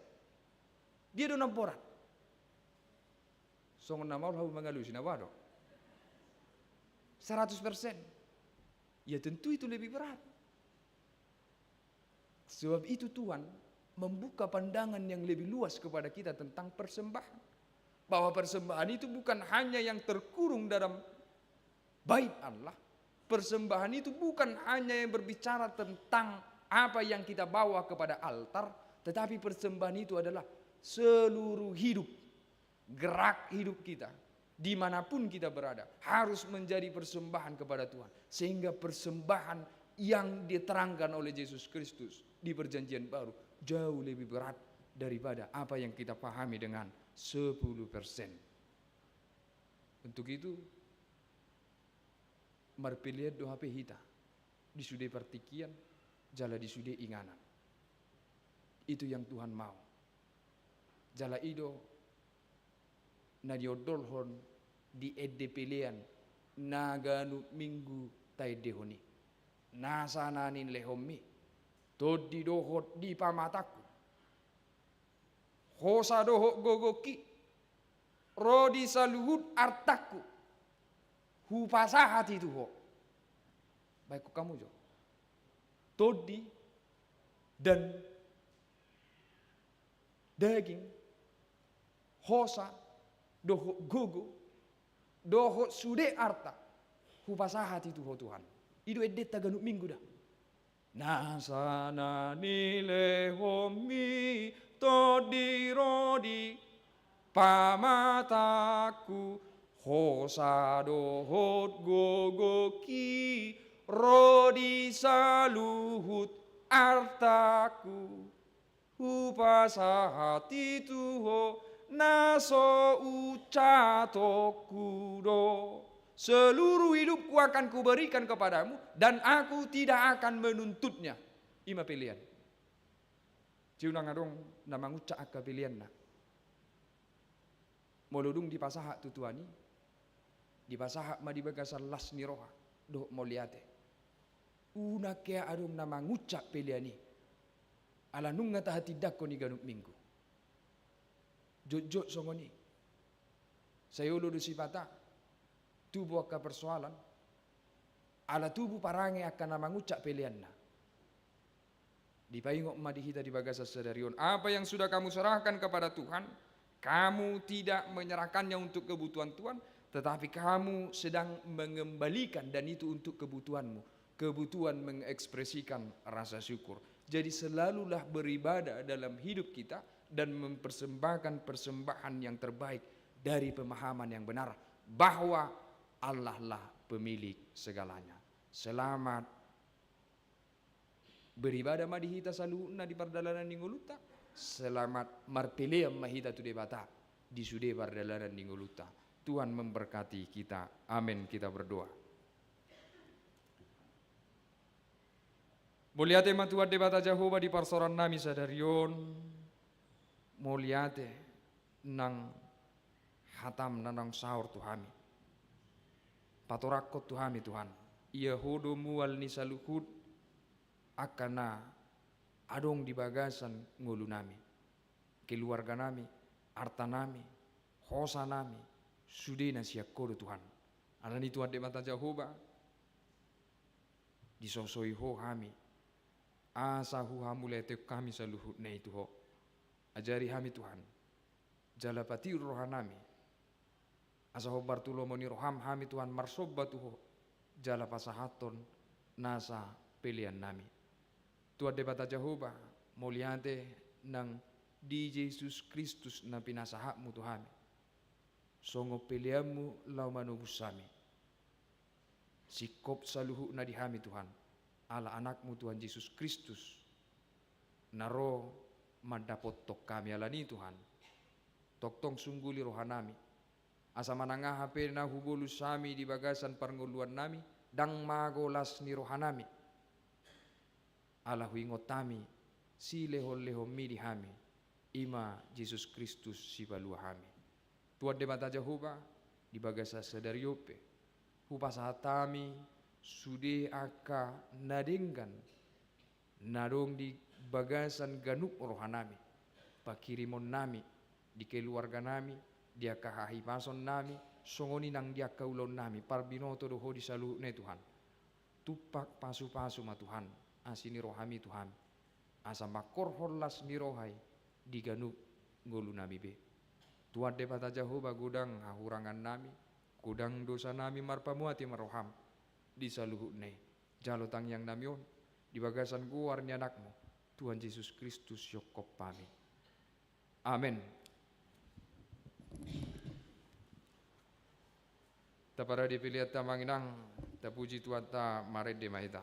Dia do na borat. Songon na maol hamu mangalusi, na boha do? Seratus persen. Ya tentu itu lebih berat. Sebab itu Tuhan membuka pandangan yang lebih luas kepada kita tentang persembahan. Bahwa persembahan itu bukan hanya yang terkurung dalam bait Allah. Persembahan itu bukan hanya yang berbicara tentang apa yang kita bawa kepada altar, tetapi persembahan itu adalah seluruh hidup, gerak hidup kita, di mana pun kita berada, harus menjadi persembahan kepada Tuhan. Sehingga persembahan yang diterangkan oleh Yesus Kristus di Perjanjian Baru jauh lebih berat daripada apa yang kita pahami dengan sepuluh persen. Untuk itu, marpelean do hape hita di sude partingkian jala di sude inganan. Itu yang Tuhan mau. Jala i do na niondolhon di ende pelean na ganup minggu taendehon i. Nasa na nilehonmi, tondi dohot di pamatangku, hosa dohot gogongki, ro di saluhut artangku, hupasahat i tu ho. Baen hamu jo. Tondi dan daging, hosa dohot gogo dohot sude arta, hupasahat i tu ho Tuhan. I do endenta ganup minggu da. Nasa na nilehonmi, tondi ro di pamatangku, hosa dohot gogongki, ro di saluhut artangku, hupasahat i tu ho na so uncatonku do. Seluruh hidupku akan kuberikan kepadamu, dan aku tidak akan menuntutnya. I ma pelean. Sai unang adong na manguncak angka peleanna. Molo dung dipasahat tu Tuhan i, dipasahat ma di bagasan las ni roha dohot mauliate. Unang hea adong na manguncak pelean i, ala nunga tahatindangkon i ganup minggu. Jotjot songon i. Sai olo do sipata tubu angka persoalan, ala tubu parange angka na manguncak peleanna. Dipaingot ma di hita di bagasan sadari on, apa yang sudah kamu serahkan kepada Tuhan, kamu tidak menyerahkannya untuk kebutuhan Tuhan, tetapi kamu sedang mengembalikan dan itu untuk kebutuhanmu. Kebutuhan mengekspresikan rasa syukur. Jadi selalulah beribadah dalam hidup kita dan mempersembahkan persembahan yang terbaik dari pemahaman yang benar bahwa Allah lah pemilik segalanya. Selamat beribadah ma di hita saluhutna di pardalanan ni ngolunta. Selamat marpelean ma hita tu Debata di sude pardalanan ni ngolunta. Tuhan memberkati kita. Amin. Kita berdoa. Mauliate ma Tuhan Debata Jahowa di parsaorannami sadari on. Mauliate nang hatam na naung saor tu hami. Patoranghon tu hami Tuhan, ia Ho do mual ni saluhut angka na adong di bagasan ngolunami, keluarganami, artanami, hosanami, sude na sian Ho do Tuhan. Alani Tuhan Debata Jahowa, disosoi Ho hami, asa huhamauliatehon hami saluhutna i tu Ho. Ajari hami Tuhan, jala patiur rohanami, asa hombar tu lomo ni roham hami Tuhan marsomba tu Ho, jala pasahathon nasa peleannami. Tuhan Debata Jahowa, mauliate nang di Jesus Kristus na pinasahatmu tu hami songon peleanmu laho manobus hami. Singkop saluhutna di hami Tuhan, ala Anakmu Tuhan Jesus Kristus na ro mandapothon hami. Alani Tuhan, tongtong sungguli rohanami, asa manang aha pe na hubolus hami di bagasan parngoluannami, ndang mago las ni rohanami. Ala huingot hami silehonlehonmi di hami, i ma Jesus Kristus Sipalua hami. Tuhan Debata Jahowa, di bagasan sadari on pe hupasahat hami sude angka na denggan na adong di bagasan ganup rohanami, panghirimonnami, di keluarganami, di angka hahipason nami, songon i nang di angka ulaon nami, parbinoto do Ho di saluhutna i Tuhan. Tumpak pasupasu ma Tuhan, asi ni roham i tu hami. Asa mangkorhon las ni roha i di ganup ngolu nami be. Tuhan Debata Jahowa, godang hahurangan nami, godang dosa nami, marpamuati ma roham di saluhutna i. Jalo tangiang nami on di bagasan goar ni Anakmu, Tuhan Jesus Kristus, sihok hami. Amen. Taparade pelean ta, amang inang, tapuji Tuhanta, marende ma hita.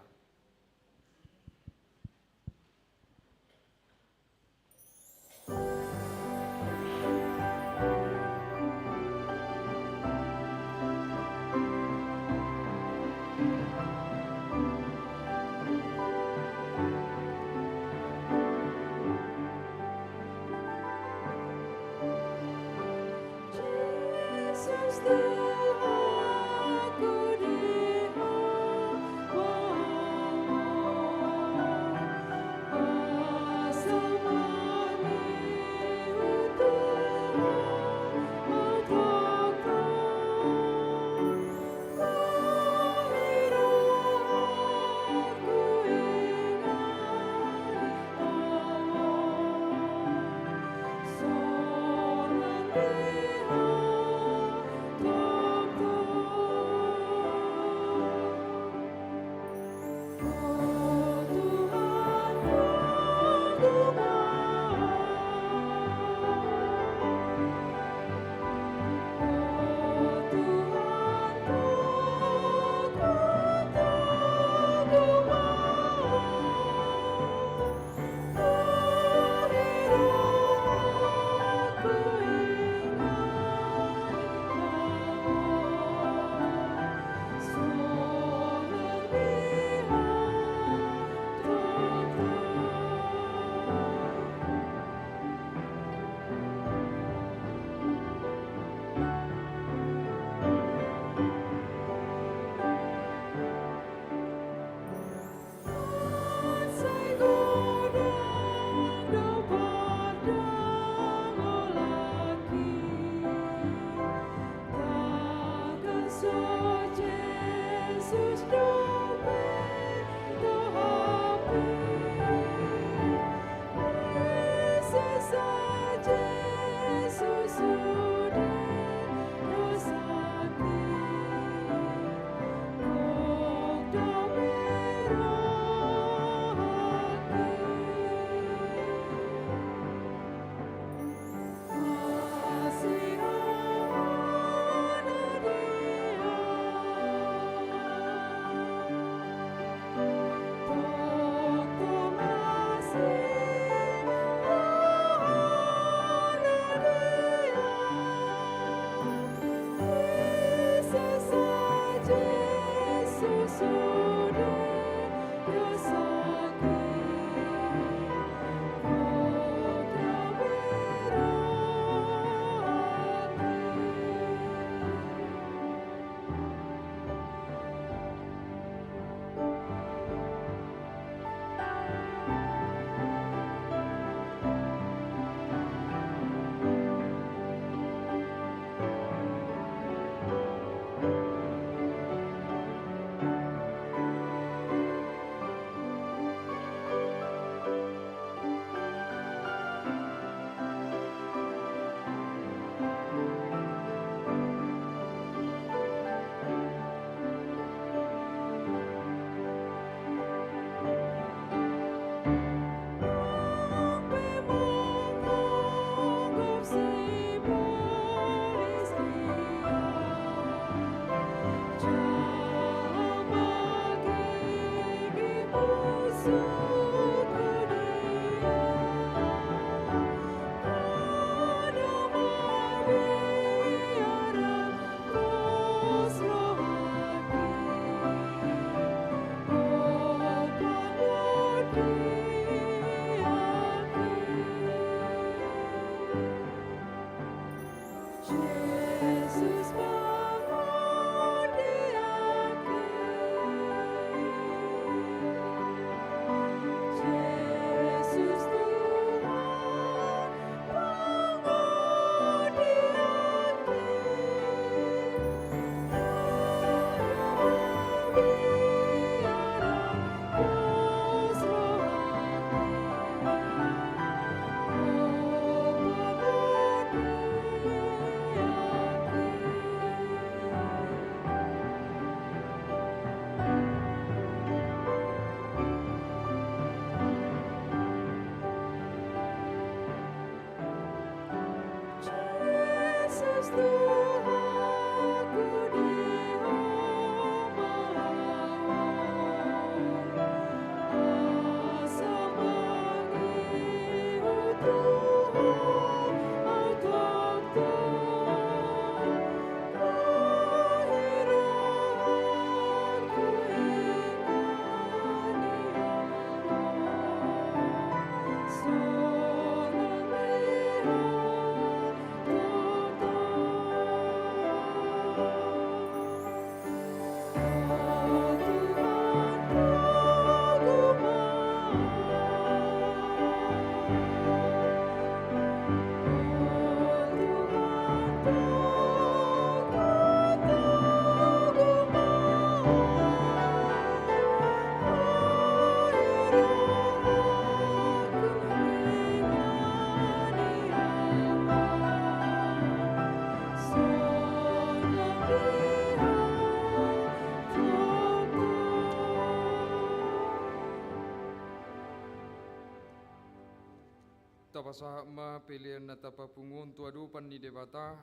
Sahat ma pelean na tapapungu on tu adopan ni Debata.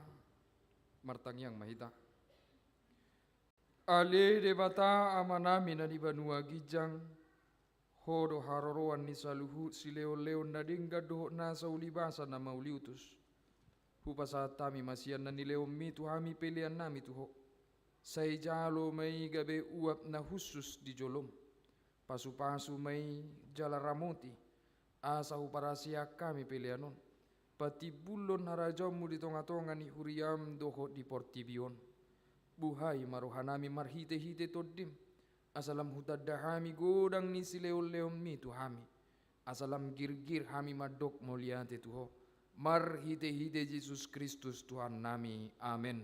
Martangiang ma hita. Ale Debata Amanami na di banua ginjang, Ho do haroroan ni saluhut silehonlehon na denggan dohot nasa ulibasa na mauliutus. Hupasahat hami ma sian na nilehonMi tu hami peleannami tu Ho. Sai jalo ma i gabe uap na hushus di joloM. Pasupasu ma i jala ramoti, asa huparasiak hami pelean on, patimbulhon harajaonMu di tongatonga ni huriaM dohot di portibi on. Buhai ma rohanami marhitehite TondiM, asa lam hutanda hami godang ni silehonlehonMi tu hami, asa lam girgir hami mandok mauliate tu Ho. Marhitehite Jesus Kristus Tuhannami. Amen.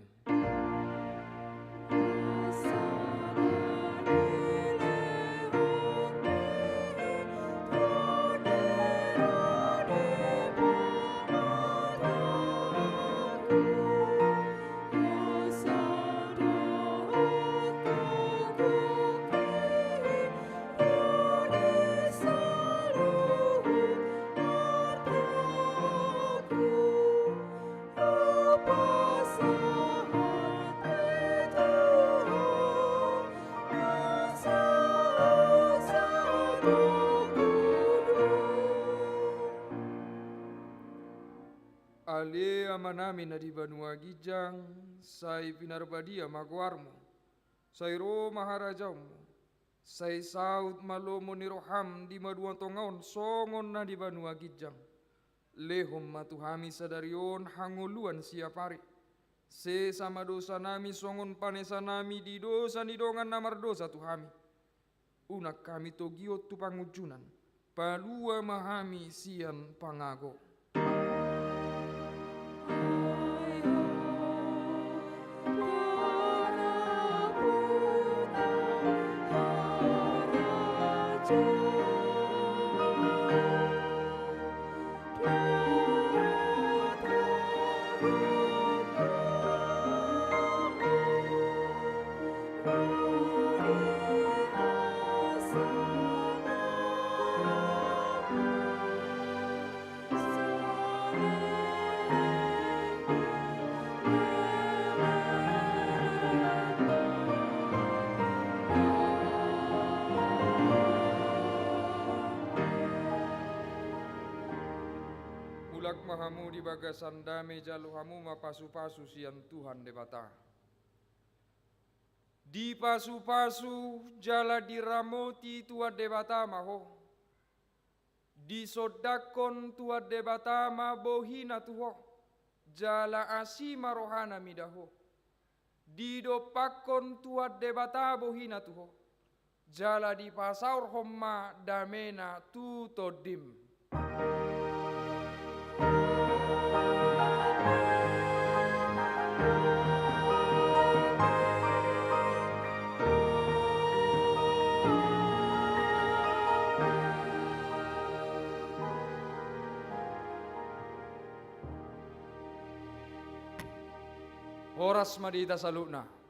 Ale Amanami na di banua ginjang, sai pinarbadia ma goarMu, sai ro ma harajaonMu, sai saut ma lomo ni rohaM di banua tonga on songon na di banua ginjang. Lehon ma tu hami sadari on hangoluan siapari. Sesa ma dosanami songon panesanami di dosa ni dongan na mardosa tu hami. Unang hami togihon tu pangunjunan, palua ma hami sian pangago. Mulak ma hamu di bagasan dame, jalo hamu ma pasupasu sian Tuhan Debata. Dipasupasu jala diramoti Tuhan Debata ma ho. Disondangkon Tuhan Debata ma bohiNa tu ho, jala asi ma rohaNa mida ho. Didompakkon Tuhan Debata bohiNa tu ho, jala dipasaorhon ma dameNa tu tondim. Horas ma di hita saluhutna.